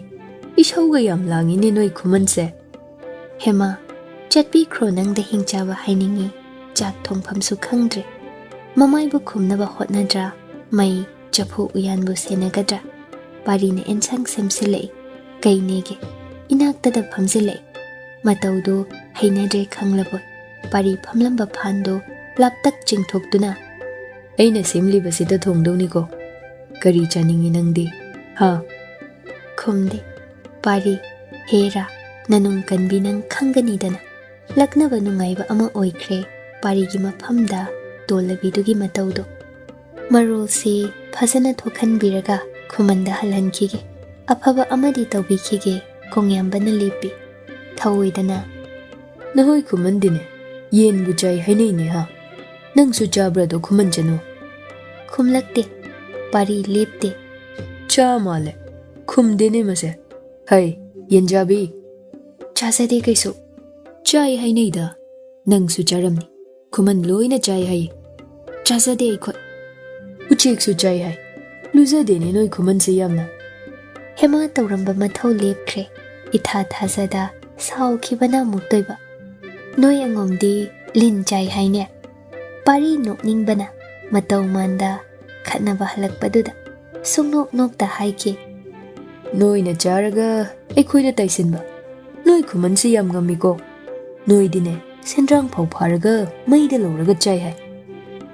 ꯏꯁꯧꯒ ꯌꯥꯝ ꯂꯥꯡꯉꯤꯅꯦ ꯅꯣꯏ ꯈꯨꯃꯟꯁꯦ"꯫ ꯍꯦꯃꯥ, ꯆꯠꯄꯤꯈ꯭ꯔꯣ ꯅꯪꯗ ꯍꯤꯡꯆꯥꯕ ꯍꯥꯏꯅꯤꯡꯉꯤ꯫ ꯆꯥꯛ ꯊꯣꯡꯐꯝꯁꯨ ꯈꯪꯗ꯭ꯔꯦ꯫ ꯃꯃꯥꯏꯕꯨ ꯈꯨꯝꯅꯕ ꯍꯣꯠꯅꯗ꯭ꯔꯥ? ꯃꯩ, ꯆꯐꯨ ꯎꯌꯥꯟꯕꯨ ꯁꯦꯟꯅꯒꯗ꯭ꯔꯥ? ꯄꯥꯔꯤꯅ ꯑꯦꯟꯁꯥꯡ ꯁꯦꯝꯁꯤꯜꯂꯛꯏ꯫ ꯀꯩꯅꯦꯒꯦ? ꯏꯅꯥꯛꯇꯗ ꯐꯝꯖꯤꯜꯂꯛꯏ꯫ ꯃꯇꯧꯗꯣ ꯍꯩꯅꯗ꯭ꯔꯦ ꯈꯪꯂꯕꯣꯏ꯫ ꯄꯥꯔꯤ ꯐꯝꯂꯝꯕ ꯐꯥꯟꯗꯣ ꯂꯥꯞꯇꯛ ꯆꯤꯡꯊꯣꯛꯇꯨꯅ, "ꯑꯩꯅ ꯁꯦꯝꯂꯤꯕꯁꯤꯗ ꯊꯣꯡꯗꯧꯅꯤꯀꯣ꯫ ꯀꯔꯤ ꯆꯥꯅꯤꯡꯉꯤ ꯅꯪꯗꯤ? ꯍꯥ?" ꯈꯨꯝꯗꯦ꯫ ꯄꯥꯔꯤ, ꯍꯦꯔꯥ, ꯅꯅꯨꯡ ꯀꯟꯕꯤ ꯅꯪ ꯈꯪꯒꯅꯤꯗꯅ꯫ ꯂꯛꯅꯕ ꯅꯨꯡꯉꯥꯏꯕ ꯑꯃ ꯑꯣꯏꯈ꯭ꯔꯦ ꯄꯥꯔꯤꯒꯤ ꯃꯐꯝꯗ ꯇꯣꯜꯂꯕꯤꯗꯨꯒꯤ ꯃꯇꯧꯗꯣ꯫ ꯃꯔꯣꯜꯁꯤ ꯐꯖꯅ ꯊꯣꯛꯍꯟꯕꯤꯔꯒ ꯈꯨꯃꯟꯗ ꯍꯜꯍꯟꯈꯤꯒꯦ꯫ ꯑꯐꯕ ꯑꯃꯗꯤ ꯇꯧꯕꯤꯈꯤꯒꯦ, ꯀꯣꯡꯌꯥꯝꯕꯅ ꯂꯦꯞꯄꯤ꯫ ꯊꯧꯑꯣꯏꯗꯅ, "ꯅꯍꯣꯏ ꯈꯨꯃꯟꯗꯤꯅꯦ, ꯌꯦꯟꯕꯨ ꯆꯥꯏ ꯍꯥꯏꯅꯩꯅꯦ ꯍꯥ? ꯅꯪꯁꯨ ꯆꯥꯕ꯭ꯔꯥꯗꯣ ꯈꯨꯃꯟ ꯆꯅꯨ?" ꯈꯨꯝꯂꯛꯇꯦ꯫ ꯄꯥꯔꯤ ꯂꯦꯞꯇꯦ꯫ "ꯆꯥ ꯃꯥꯜꯂꯦ꯫ ꯈꯨꯝꯗꯦꯅꯦ ꯃꯁꯦ꯫ ꯍꯩ, ꯌꯦꯟꯖꯥꯕꯤ!" "ꯆꯥꯖꯗꯦ ꯀꯩꯁꯨ꯫ ꯆꯥꯏ ꯍꯥꯏꯅꯩꯗ꯫ ꯅꯪꯁꯨ ꯆꯥꯔꯝꯅꯤ꯫ ꯈꯨꯃꯟ ꯂꯣꯏꯅ ꯆꯥꯏ ꯍꯥꯏ꯫ ꯆꯥꯖꯗꯦ ꯑꯩꯈꯣꯏ꯫ ꯎꯆꯦꯛꯁꯨ ꯆꯥꯏ ꯍꯥꯏ꯫ ꯂꯨꯖꯗꯦꯅꯦ ꯅꯣꯏ ꯈꯨꯃꯟꯁꯦ ꯌꯥꯝꯅ꯫" ꯍꯦꯃꯥ ꯇꯧꯔꯝꯕ ꯃꯊꯧ ꯂꯦꯞꯈ꯭ꯔꯦ꯫ ꯏꯊꯥ ꯊꯥꯖꯗ ꯁꯥꯎꯈꯤꯕꯅ ꯑꯃꯨꯛꯇꯣꯏꯕ꯫ "ꯅꯣꯏ ꯑꯉꯣꯝꯗꯤ ꯂꯤꯟ ꯆꯥꯏ ꯍꯥꯏꯅꯦ?" ꯄꯥꯔꯤ ꯅꯣꯛꯅꯤꯡꯕꯅ ꯃꯇꯧ ꯃꯥꯟꯗ ꯈꯠꯅꯕ ꯍꯜꯂꯛꯄꯗꯨꯗ ꯁꯨꯡꯅꯣꯛ ꯅꯣꯛꯇ ꯍꯥꯏꯈꯤ꯫ "ꯅꯣꯏꯅ ꯆꯥꯔꯒ ꯑꯩꯈꯣꯏꯗ ꯇꯥꯏꯁꯤꯟꯕ꯫ ꯅꯣꯏ ꯈꯨꯃꯟꯁꯤ ꯌꯥꯝ ꯉꯝꯃꯤꯀꯣ꯫ ꯅꯣꯏꯗꯤꯅꯦ, ꯁꯦꯟꯗ꯭ꯔꯥꯡ ꯐꯥꯎ ꯐꯥꯔꯒ ꯃꯩꯗ ꯂꯧꯔꯒ ꯆꯥꯏ ꯍꯥꯏ꯫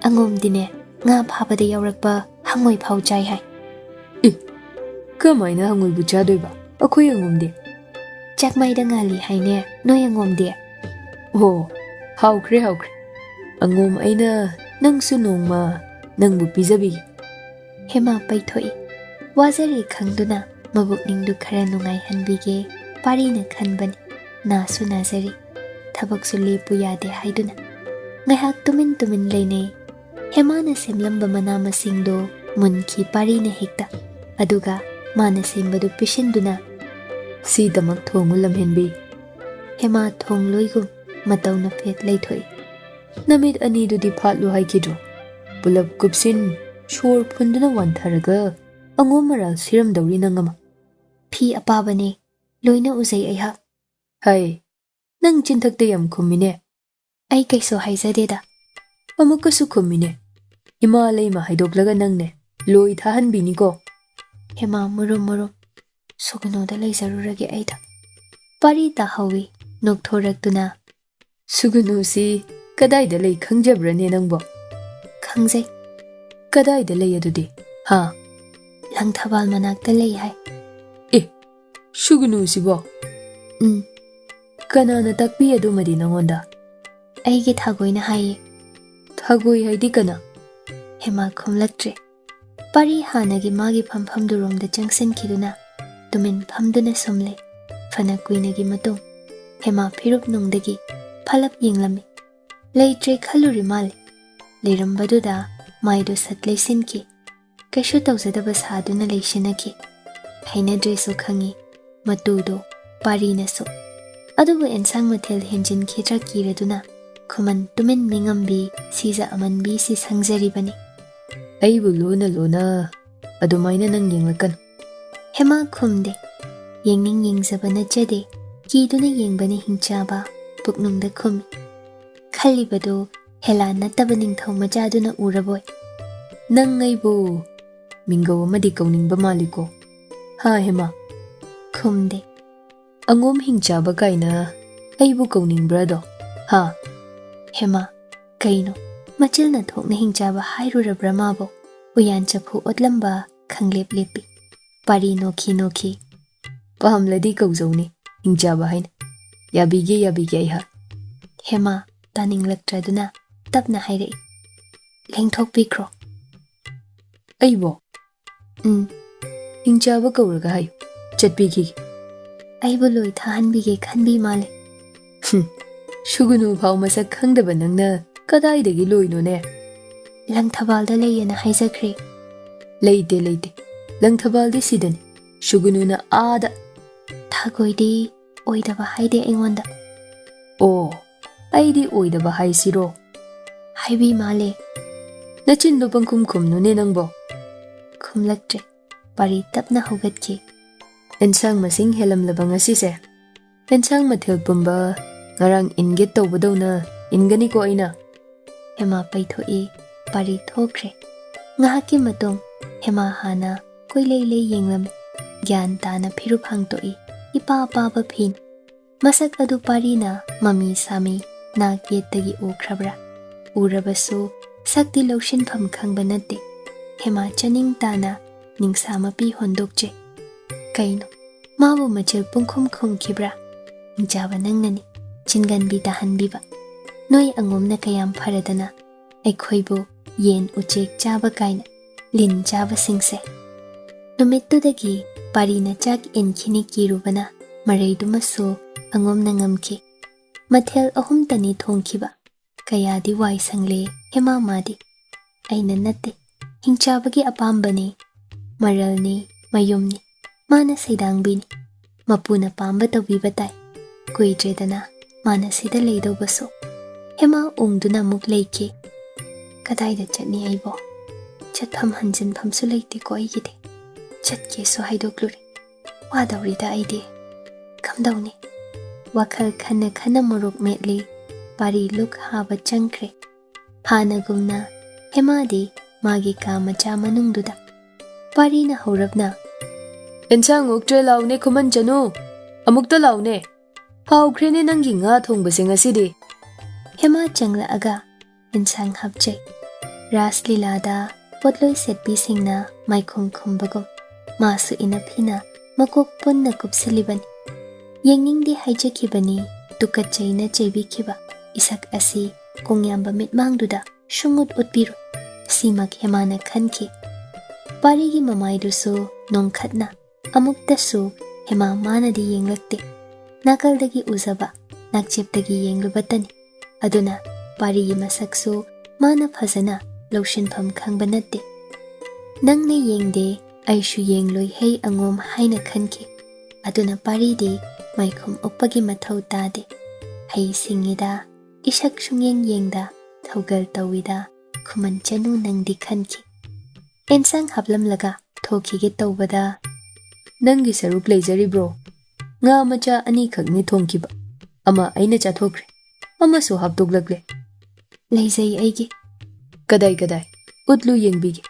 ꯑꯉꯣꯝꯗꯤꯅꯦ, ꯉꯥ ꯐꯥꯕꯗ ꯌꯥꯎꯔꯛꯄ ꯍꯪꯉꯣꯏ ꯐꯥꯎ ꯆꯥꯏ ꯍꯥꯏ꯫" "ꯑꯦ, ꯀꯃꯥꯏꯅ ꯍꯪꯉꯣꯏꯕꯨ ꯆꯥꯗꯣꯏꯕ? ꯑꯩꯈꯣꯏ ꯑꯉꯣꯝꯗꯤ?" "ꯆꯥꯛꯃꯥꯏꯗ ꯉꯥꯜꯂꯤ ꯍꯥꯏꯅꯦ ꯅꯣꯏ ꯑꯉꯣꯝꯗꯤ?" "ꯑꯣ, ꯍꯥꯎꯈ꯭ꯔꯦ, ꯍꯥꯎꯈ꯭ꯔꯦ꯫ ꯑꯉꯣꯝ ꯑꯩꯅ ꯅꯪꯁꯨ ꯅꯣꯡꯃ ꯅꯪꯕꯨ ꯄꯤꯖꯕꯤꯒꯦ꯫" ꯍꯦꯃꯥ ꯄꯩꯊꯣꯛꯏ꯫ ꯋꯥꯖꯔꯦ ꯈꯪꯗꯨꯅ ꯃꯕꯨꯛꯅꯤꯡꯗꯨ ꯈꯔ ꯅꯨꯡꯉꯥꯏꯍꯟꯕꯤꯒꯦ ꯄꯥꯔꯤꯅ ꯈꯟꯕꯅꯤ꯫ ꯅꯥꯁꯨ ꯅꯥꯖꯔꯤ꯫ ꯊꯕꯛꯁꯨ ꯂꯦꯞꯄꯨ ꯌꯥꯗꯦ ꯍꯥꯏꯗꯨꯅ꯫ ꯉꯥꯏꯍꯥꯛ ꯇꯨꯃꯤꯟ ꯇꯨꯃꯤꯟ ꯂꯩꯅꯩ꯫ ꯍꯦꯃꯥꯅ ꯁꯦꯝꯂꯝꯕ ꯃꯅꯥ ꯃꯁꯤꯡꯗꯣ ꯃꯨꯟꯈꯤ ꯄꯥꯔꯤꯅ ꯍꯦꯛꯇ꯫ ꯑꯗꯨꯒ ꯃꯥꯅ ꯁꯦꯝꯕꯗꯨ ꯄꯤꯁꯤꯟꯗꯨꯅ, "ꯁꯤꯗꯃꯛ ꯊꯣꯡꯉꯨ ꯂꯝꯍꯦꯟꯕꯤ꯫" ꯍꯦꯃꯥ ꯊꯣꯡꯂꯣꯏꯒꯨꯝ ꯃꯇꯧ ꯅꯐꯦꯠ ꯂꯩꯊꯣꯛꯏ꯫ "ꯅꯃꯤꯠ ꯑꯅꯤꯗꯨꯗꯤ ꯐꯥꯠꯂꯨ ꯍꯥꯏꯈꯤꯗ꯭ꯔꯣ? ꯄꯨꯂꯞ ꯀꯨꯞꯁꯤꯟ, ꯁꯣꯔ ꯐꯨꯟꯗꯨꯅ ꯋꯥꯟꯊꯔꯒ ꯑꯉꯣꯝ ꯃꯔꯥꯜ ꯁꯤꯔꯝꯗꯧꯔꯤ ꯅꯪ ꯑꯃ꯫" "ꯐꯤ ꯑꯄꯥꯕꯅꯦ, ꯂꯣꯏꯅ ꯎꯖꯩ ꯑꯩꯍꯥꯛ꯫" "ꯍꯥꯏ, ꯅꯪ ꯆꯤꯟꯊꯛꯇ ꯌꯥꯝ ꯈꯨꯝꯃꯤꯅꯦ꯫" "ꯑꯩ ꯀꯩꯁꯨ ꯍꯥꯏꯖꯗꯦꯗ꯫" "ꯑꯃꯨꯛꯀꯁꯨ ꯈꯨꯝꯃꯤꯅꯦ꯫ ꯏꯃꯥ ꯂꯩꯃ ꯍꯥꯏꯗꯣꯛꯂꯒ ꯅꯪꯅꯦ, ꯂꯣꯏ ꯊꯥꯍꯟꯕꯤꯅꯤꯀꯣ꯫" ꯍꯦꯃꯥ ꯃꯨꯔꯨꯝ ꯃꯨꯔꯨꯝ꯫ "ꯁꯨꯒꯅꯨꯗ ꯂꯩꯖꯔꯨꯔꯒꯦ ꯑꯩꯗ"꯫ ꯄꯥꯔꯤ ꯇꯥꯍꯧꯏ, ꯅꯣꯛꯊꯣꯔꯛꯇꯨꯅ꯫ "ꯁꯨꯒꯅꯨꯁꯤ ꯀꯗꯥꯏꯗ ꯂꯩ ꯈꯪꯖꯕ꯭ꯔꯅꯦ ꯅꯪꯕꯣ?" "ꯈꯪꯖꯩ"꯫ "ꯀꯗꯥꯏꯗ ꯂꯩ ꯑꯗꯨꯗꯤ? ꯍꯥ?" "ꯂꯪꯊꯕꯥꯜ ꯃꯅꯥꯛꯇ ꯂꯩ ꯍꯥꯏ"꯫ "ꯑꯦ, ꯁꯨꯒꯅꯨꯁꯤꯕꯣ?" "ꯎꯝ"꯫ "ꯀꯅꯥꯅ ꯇꯥꯛꯄꯤ ꯑꯗꯨꯃꯗꯤ ꯅꯉꯣꯟꯗ?" "ꯑꯩꯒꯤ ꯊꯥꯒꯣꯏꯅ ꯍꯥꯏꯌꯦ"꯫ "ꯊꯥꯒꯣꯏ ꯍꯥꯏꯗꯤ ꯀꯅꯥ?" ꯍꯦꯃꯥ ꯈꯨꯝꯂꯛꯇ꯭ꯔꯦ꯫ ꯄꯥꯔꯤ ꯍꯥꯟꯅꯒꯤ ꯃꯥꯒꯤ ꯐꯝꯐꯝꯗꯨꯔꯣꯝꯗ ꯆꯪꯁꯤꯟꯈꯤꯗꯨꯅ ꯇꯨꯃꯤꯟ ꯐꯝꯗꯨꯅ ꯁꯨꯝ ꯂꯩ꯫ ꯐꯅ ꯀꯨꯏꯅꯒꯤ ꯃꯇꯨꯡ ꯍꯦꯃꯥ ꯐꯤꯔꯨꯞ ꯅꯨꯡꯗꯒꯤ ꯐꯂꯞ ꯌꯦꯡꯂꯝꯃꯤ꯫ ꯂꯩꯇ꯭ꯔꯦ ꯈꯜꯂꯨꯔꯤ ꯃꯥꯜꯂꯦ꯫ ꯂꯩꯔꯝꯕꯗꯨꯗ ꯃꯥꯏꯗꯨ ꯁꯠ ꯂꯩꯁꯤꯟꯈꯤ꯫ ꯀꯩꯁꯨ ꯇꯧꯖꯗꯕ ꯁꯥꯗꯨꯅ ꯂꯩꯁꯤꯟꯅꯈꯤ꯫ ꯍꯩꯅꯗ꯭ꯔꯦꯁꯨ ꯈꯪꯉꯤ꯫ ꯃꯇꯨꯗꯣ ꯄꯥꯔꯤꯅꯁꯨ꯫ ꯑꯗꯨꯕꯨ ꯑꯦꯟꯁꯥꯡ ꯃꯊꯦꯜ ꯍꯦꯟꯖꯤꯟꯈꯤꯗ꯭ꯔꯥ ꯀꯤꯔꯗꯨꯅ ꯈꯨꯃꯟ ꯇꯨꯃꯤꯟ ꯅꯤꯡꯉꯝꯕꯤ ꯁꯤꯖ ꯑꯃꯟꯕꯤꯁꯤ ꯁꯪꯖꯔꯤꯕꯅꯤ꯫ "ꯑꯩꯕꯨ ꯂꯨꯅ ꯂꯨꯅ ꯑꯗꯨꯃꯥꯏꯅ ꯅꯪ ꯌꯦꯡꯂꯛꯀꯅꯨ"꯫ ꯍꯦꯃꯥ ꯈꯨꯝꯗꯦ꯫ ꯌꯦꯡꯅꯤꯡ ꯌꯦꯡꯖꯕ ꯅꯠꯆꯗꯦ꯫ ꯀꯤꯗꯨꯅ ꯌꯦꯡꯕꯅ ꯍꯤꯡꯆꯥꯕ ꯄꯨꯛꯅꯨꯡꯗ ꯈꯨꯝꯃꯤ꯫ ꯈꯜꯂꯤꯕꯗꯨ ꯍꯦꯂꯥ ꯅꯠꯇꯕ ꯅꯤꯡꯊꯧ ꯃꯆꯥꯗꯨꯅ ꯎꯔꯕꯣꯏ꯫ "ꯅꯪ ꯑꯩꯕꯨ ꯃꯤꯡꯒꯧ ꯑꯃꯗꯤ ꯀꯧꯅꯤꯡꯕ ꯃꯥꯜꯂꯤꯀꯣ? ꯍꯥ, ꯍꯦꯃꯥ?" ꯈꯨꯝꯗꯦ꯫ "ꯑꯉꯣꯝ ꯍꯤꯡꯆꯥꯕ ꯀꯥꯏꯅ ꯑꯩꯕꯨ ꯀꯧꯅꯤꯡꯕ꯭ꯔꯥꯗꯣ? ꯍꯥ?" ꯍꯦꯃꯥ, ꯀꯩꯅꯣ, ꯃꯆꯤꯜꯅ ꯊꯣꯛꯅ ꯍꯤꯡꯆꯥꯕ ꯍꯥꯏꯔꯨꯔꯕ꯭ꯔꯥ ꯃꯥꯕꯣ? ꯎꯌꯥꯟ ꯆꯐꯨ ꯑꯣꯠꯂꯝꯕ ꯈꯪꯂꯦꯞ ꯂꯦꯞꯄꯤ꯫ ꯄꯥꯔꯤ ꯅꯣꯛꯈꯤ ꯅꯣꯛꯈꯤ꯫ "ꯄꯥꯝꯂꯗꯤ ꯀꯧꯖꯧꯅꯦ, ꯍꯤꯡꯆꯥꯕ ꯍꯥꯏꯅ꯫ ꯌꯥꯕꯤꯒꯦ, ꯌꯥꯕꯤꯒꯦ ꯑꯩꯍꯥꯛ"꯫ ꯍꯦꯃꯥ, ꯇꯥꯅꯤꯡꯂꯛꯇ꯭ꯔꯗꯨꯅ ꯇꯞꯅ ꯍꯥꯏꯔꯛꯏ꯫ "ꯂꯦꯡꯊꯣꯛꯄꯤꯈ꯭ꯔꯣ"꯫ "ꯑꯩꯕꯣ?" "ꯎꯝ"꯫ "ꯍꯤꯡꯆꯥꯕ ꯀꯧꯔꯒ ꯍꯥꯏꯌꯨ, ꯆꯠꯄꯤꯈꯤꯒꯦ"꯫ ꯑꯩꯕꯨ ꯂꯣꯏ ꯊꯥꯍꯟꯕꯤꯒꯦ ꯈꯟꯕꯤ ꯃꯥꯜꯂꯦ꯫ "ꯍꯨꯝ, ꯁꯨꯒꯨꯅꯨ ꯐꯥꯎ ꯃꯁꯛ ꯈꯪꯗꯕ ꯅꯪꯅ ꯀꯗꯥꯏꯗꯒꯤ ꯂꯣꯏꯅꯣꯅꯦ?" "ꯂꯪꯊꯕꯥꯜꯗ ꯂꯩꯌꯦꯅ ꯍꯥꯏꯖꯈ꯭ꯔꯦ"꯫ "ꯂꯩꯇꯦ, ꯂꯩꯇꯦ꯫ ꯂꯪꯊꯕꯥꯜꯗꯤ ꯁꯤꯗꯅꯤ꯫ ꯁꯨꯒꯨꯅꯨꯅ ꯑꯥꯗ"꯫ "ꯊꯥꯒꯣꯏꯗꯤ ꯑꯣꯏꯗꯕ ꯍꯥꯏꯗꯦ ꯑꯩꯉꯣꯟꯗ"꯫ "ꯑꯣ, ꯑꯩꯗꯤ ꯑꯣꯏꯗꯕ ꯍꯥꯏꯁꯤꯔꯣ?" "ꯍꯥꯏꯕꯤ ꯃꯥꯜꯂꯦ"꯫ "ꯅꯆꯤꯟꯗꯣ ꯄꯪꯈꯨꯝ ꯈꯨꯝꯅꯨꯅꯦ ꯅꯪꯕꯣ"꯫ ꯈꯨꯝꯂꯛꯇ꯭ꯔꯦ꯫ ꯄꯥꯔꯤ ꯇꯞꯅ ꯍꯧꯒꯠꯈꯤ꯫ "ꯑꯦꯟꯁꯥꯡ ꯃꯁꯤꯡ ꯍꯦꯜꯂꯝꯂꯕ ꯉꯁꯤꯁꯦ? ꯑꯦꯟꯁꯥꯡ ꯃꯊꯦꯜ ꯄꯨꯝꯕ ꯉꯔꯥꯡ ꯏꯟꯒꯦ ꯇꯧꯕꯗꯧꯅ ꯏꯟꯒꯅꯤꯀꯣ ꯑꯩꯅ"꯫ ꯍꯦꯃꯥ ꯄꯩꯊꯣꯛꯏ꯫ ꯄꯥꯔꯤ ꯊꯣꯛꯈ꯭ꯔꯦ꯫ ꯉꯥꯏꯍꯥꯛꯀꯤ ꯃꯇꯨꯡ ꯍꯦꯃꯥ ꯍꯥꯟꯅ ꯀꯣꯏꯂꯩ ꯂꯩ ꯌꯦꯡꯂꯝꯃꯤ꯫ ꯒ꯭ꯌꯥꯟ ꯇꯥꯅ ꯐꯤꯔꯨꯞ ꯍꯥꯡꯇꯣꯛꯏ꯫ ꯏꯄꯥ ꯄꯥꯕ ꯐꯤꯅꯤ꯫ ꯃꯁꯛ ꯑꯗꯨ ꯄꯥꯔꯤꯅ ꯃꯃꯤ ꯁꯥꯃꯤ ꯅꯥꯛ ꯌꯦꯠꯇꯒꯤ ꯎꯈ꯭ꯔꯕ꯭ꯔꯥ? ꯎꯔꯕꯁꯨ ꯁꯛꯇꯤ ꯂꯧꯁꯤꯟꯐꯝ ꯈꯪꯕ ꯅꯠꯇꯦ꯫ ꯍꯦꯃꯥ ꯆꯅꯤꯡ ꯇꯥꯅ ꯅꯤꯡꯁꯥ ꯃꯄꯤ ꯍꯣꯟꯗꯣꯛꯆꯩ꯫ ꯀꯩꯅꯣ? ꯃꯥꯕꯨ ꯃꯆꯤꯜ ꯄꯨꯡꯈꯨꯝ ꯈꯨꯝꯈꯤꯕ꯭ꯔꯥ? ꯍꯤꯡꯆꯥꯕ ꯅꯪꯅꯅꯤ ꯆꯤꯟꯒꯟꯕꯤ ꯇꯥꯍꯟꯕꯤꯕ꯫ ꯅꯣꯏ ꯑꯉꯣꯝꯅ ꯀꯌꯥꯝ ꯐꯔꯗꯅ ꯑꯩꯈꯣꯏꯕꯨ ꯌꯦꯟ ꯎꯆꯦꯛ ꯆꯥꯕ ꯀꯥꯏꯅ ꯂꯤꯟ ꯆꯥꯕꯁꯤꯡꯁꯦ꯫ ꯅꯨꯃꯤꯠꯇꯨꯗꯒꯤ ꯄꯥꯔꯤꯅ ꯆꯥꯛ ꯏꯟꯈꯤꯅꯤ ꯀꯤꯔꯨꯕꯅ ꯃꯔꯩꯗꯨꯃꯁꯨ ꯑꯉꯣꯝꯅ ꯉꯝꯈꯤ꯫ ꯃꯊꯦꯜ ꯑꯍꯨꯝꯇꯅꯤ ꯊꯣꯡꯈꯤꯕ꯫ ꯀꯌꯥꯗꯤ ꯋꯥꯏ ꯁꯪꯂꯦ ꯍꯦꯃꯥ ꯃꯥꯗꯤ꯫ ꯑꯩꯅ ꯅꯠꯇꯦ, ꯍꯤꯡꯆꯥꯕꯒꯤ ꯑꯄꯥꯝꯕꯅꯤ꯫ ꯃꯔꯜꯅꯤ, ꯃꯌꯨꯝꯅꯤ, ꯃꯥꯅ ꯁꯩꯗꯥꯡꯕꯤꯅꯤ꯫ ꯃꯄꯨꯅ ꯄꯥꯝꯕ ꯇꯧꯕꯤꯕ ꯇꯥꯏ꯫ ꯀꯨꯏꯗ꯭ꯔꯦꯗꯅ ꯃꯥꯅ ꯁꯤꯗ ꯂꯩꯗꯧꯕꯁꯨ꯫ ꯍꯦꯃꯥ ꯎꯪꯗꯨꯅ ꯑꯃꯨꯛ ꯂꯩꯈꯤ꯫ ꯀꯗꯥꯏꯗ ꯆꯠꯅꯤ ꯑꯩꯕꯣ? ꯆꯠꯐꯝ ꯍꯟꯖꯤꯟꯐꯝꯁꯨ ꯂꯩꯇꯦꯀꯣ ꯑꯩꯒꯤꯗꯤ꯫ ꯆꯠꯀꯦꯁꯨ ꯍꯥꯏꯗꯣꯛꯂꯨꯔꯦ꯫ ꯋꯥꯗꯧꯔꯤꯗ ꯑꯩꯗꯤ꯫ ꯀꯝꯗꯧꯅꯤ? ꯋꯥꯈꯜ ꯈꯟꯅ ꯈꯟꯅ ꯃꯣꯔꯣꯛ ꯃꯦꯠꯂꯤ꯫ ꯄꯥꯔꯤ ꯂꯨꯛ ꯍꯥꯕ ꯆꯪꯈ꯭ꯔꯦ꯫ ꯍꯥꯟꯅꯒꯨꯝꯅ ꯍꯦꯃꯥꯗꯤ ꯃꯥꯒꯤ ꯀꯥ ꯃꯆꯥ ꯃꯅꯨꯡꯗꯨꯗ꯫ ꯄꯥꯔꯤꯅ ꯍꯧꯔꯞꯅ, "ꯑꯦꯟꯁꯥꯡ ꯑꯣꯛꯇ꯭ꯔꯦ, ꯂꯥꯎꯅꯦ ꯈꯨꯃꯟ ꯆꯅꯨ, ꯑꯃꯨꯛꯇ ꯂꯥꯎꯅꯦ꯫ ꯍꯥꯎꯈ꯭ꯔꯦꯅꯦ ꯅꯪꯒꯤ ꯉꯥ ꯊꯣꯡꯕꯁꯦ ꯉꯁꯤꯗꯤ꯫" ꯍꯦꯃꯥ ꯆꯪꯂꯛꯑꯒ ꯑꯦꯟꯁꯥꯡ ꯍꯥꯞꯆꯩ꯫ ꯔꯥꯁ ꯂꯤꯂꯥꯗ ꯄꯣꯠꯂꯣꯏ ꯁꯦꯠꯄꯤꯁꯤꯡꯅ ꯃꯥꯏꯈꯨꯝ ꯈꯨꯝꯕꯒꯨꯝ ꯃꯥꯁꯨ ꯏꯅꯐꯤꯅ ꯃꯀꯣꯛ ꯄꯨꯟꯅ ꯀꯨꯞꯁꯤꯜꯂꯤꯕꯅꯤ꯫ ꯌꯦꯡꯅꯤꯡꯗꯦ ꯍꯥꯏꯖꯈꯤꯕꯅꯤ, ꯇꯨꯀꯠꯆꯩꯅ ꯆꯩꯕꯤꯈꯤꯕ ꯏꯁꯛ ꯑꯁꯤ ꯀꯣꯡꯌꯥꯝꯕ ꯃꯤꯠꯃꯥꯡꯗꯨꯗ ꯁꯨꯡꯎꯠ ꯎꯠꯄꯤꯔꯣꯏ꯫ ꯁꯤꯃꯛ ꯍꯦꯃꯥꯅ ꯈꯟꯈꯤ꯫ ꯄꯥꯔꯤꯒꯤ ꯃꯃꯥꯏꯗꯨꯁꯨ ꯅꯣꯡꯈꯠꯅ ꯑꯃꯨꯛꯇꯁꯨ ꯍꯦꯃꯥ ꯃꯥꯅꯗꯤ ꯌꯦꯡꯂꯛꯇꯦ꯫ ꯅꯥꯀꯜꯗꯒꯤ ꯎꯖꯕ, ꯅꯥꯛꯆꯦꯞꯇꯒꯤ ꯌꯦꯡꯂꯨꯕꯇꯅꯤ꯫ ꯑꯗꯨꯅ ꯄꯥꯔꯤꯒꯤ ꯃꯁꯛꯁꯨ ꯃꯥꯅ ꯐꯖꯅ ꯂꯧꯁꯤꯟꯐꯝ ꯈꯪꯕ ꯅꯠꯇꯦ꯫ ꯅꯪꯅ ꯌꯦꯡꯗꯦ, ꯑꯩꯁꯨ ꯌꯦꯡꯂꯣꯏ ꯍꯦ ꯑꯉꯣꯝ ꯍꯥꯏꯅ ꯈꯟꯈꯤ꯫ ꯑꯗꯨꯅ ꯄꯥꯔꯤꯗꯤ ꯃꯥꯏꯈꯨꯝ ꯎꯞꯄꯒꯤ ꯃꯊꯧ ꯇꯥꯗꯦ꯫ ꯍꯩ ꯁꯤꯡꯉꯤꯗ, ꯏꯁꯛ ꯁꯨꯡꯌꯦꯡ ꯌꯦꯡꯗ ꯊꯧꯒꯜ ꯇꯧꯏꯗ, ꯈꯨꯃꯟ ꯆꯅꯨ ꯅꯪꯗꯤ ꯈꯟꯈꯤ꯫ ꯑꯦꯟꯁꯥꯡ ꯍꯥꯞꯂꯝꯂꯒ ꯊꯣꯛꯈꯤꯒꯦ ꯇꯧꯕꯗ, "ꯅꯪꯒꯤ ꯁꯔꯨꯛ ꯂꯩꯖꯔꯤꯕ꯭ꯔꯣ? ꯉꯥ ꯃꯆꯥ ꯑꯅꯤꯈꯛꯅꯤ ꯊꯣꯡꯈꯤꯕ꯫ ꯑꯃ ꯑꯩꯅ ꯆꯥꯊꯣꯛꯈ꯭ꯔꯦ, ꯑꯃꯁꯨ ꯍꯥꯞꯇꯣꯛꯂꯛꯂꯦ꯫" "ꯂꯩꯖꯩ ꯑꯩꯒꯤ꯫" "ꯀꯗꯥꯏ ꯀꯗꯥꯏ? ꯎꯠꯂꯨ ꯌꯦꯡꯕꯤꯒꯦ꯫"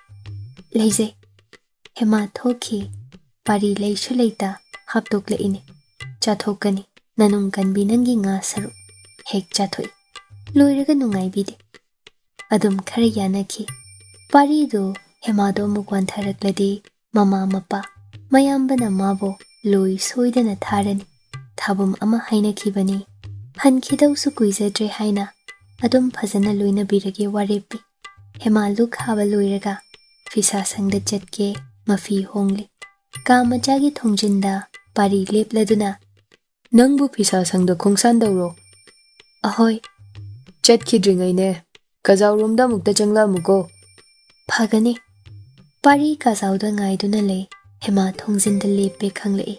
"ꯂꯩꯖꯩ꯫" ꯍꯦꯃꯥ ꯊꯣꯛꯈꯤ꯫ ꯄꯥꯔꯤ ꯂꯩꯁꯨ ꯂꯩꯇ ꯍꯥꯞꯇꯣꯛꯂꯛꯏꯅꯦ꯫ "ꯆꯥꯊꯣꯛꯀꯅꯤ, ꯅꯅꯨꯡ ꯀꯟꯕꯤ ꯅꯪꯒꯤ ꯉꯥ ꯁꯔꯨꯛ꯫ ꯍꯦꯛ ꯆꯥꯊꯣꯛꯏ꯫ ꯂꯣꯏꯔꯒ ꯅꯨꯡꯉꯥꯏꯕꯤꯗꯦ꯫" ꯑꯗꯨꯝ ꯈꯔ ꯌꯥꯅꯈꯤ꯫ ꯄꯥꯔꯤꯗꯨ ꯍꯦꯃꯥꯗꯣ ꯑꯃꯨꯛ ꯋꯥꯟꯊꯔꯛꯂꯗꯤ ꯃꯃꯥ ꯃꯄꯥ ꯃꯌꯥꯝꯕꯅ ꯃꯥꯕꯨ ꯂꯣꯏ ꯁꯣꯏꯗꯅ ꯊꯥꯔꯅꯤ꯫ ꯊꯥꯕꯨꯝ ꯑꯃ ꯍꯥꯏꯅꯈꯤꯕꯅꯤ꯫ "ꯍꯟꯈꯤꯗꯧꯁꯨ ꯀꯨꯏꯖꯗ꯭ꯔꯦ" ꯍꯥꯏꯅ ꯑꯗꯨꯝ ꯐꯖꯅ ꯂꯣꯏꯅꯕꯤꯔꯒꯦ ꯋꯥꯔꯦꯞꯄꯤ꯫ ꯍꯦꯃꯥ ꯂꯨꯛ ꯍꯥꯕ ꯂꯣꯏꯔꯒ ꯐꯤꯁꯥ ꯁꯪꯗ ꯆꯠꯀꯦ ꯃꯐꯤ ꯍꯣꯡꯂꯤ꯫ ꯀꯥ ꯃꯆꯥꯒꯤ ꯊꯣꯡꯖꯤꯟꯗ ꯄꯥꯔꯤ ꯂꯦꯞꯂꯗꯨꯅ, "ꯅꯪꯕꯨ ꯐꯤꯁꯥ ꯁꯪꯗ ꯈꯣꯡꯁꯥꯟꯗꯧꯔꯣ?" "ꯑꯍꯣꯏ꯫" "ꯆꯠꯈꯤꯗ꯭ꯔꯤꯉꯩꯅꯦ, ꯀꯖꯥꯎꯔꯣꯝꯗ ꯑꯃꯨꯛꯇ ꯆꯪꯂꯛꯑꯝꯃꯨꯀꯣ꯫" "ꯐꯒꯅꯤ꯫" ꯄꯥꯔꯤ ꯀꯖꯥꯎꯗ ꯉꯥꯏꯗꯨꯅ ꯂꯩ꯫ ꯍꯦꯃꯥ ꯊꯣꯡꯖꯤꯟꯗ ꯂꯦꯞꯄꯦ ꯈꯪꯂꯛꯏ꯫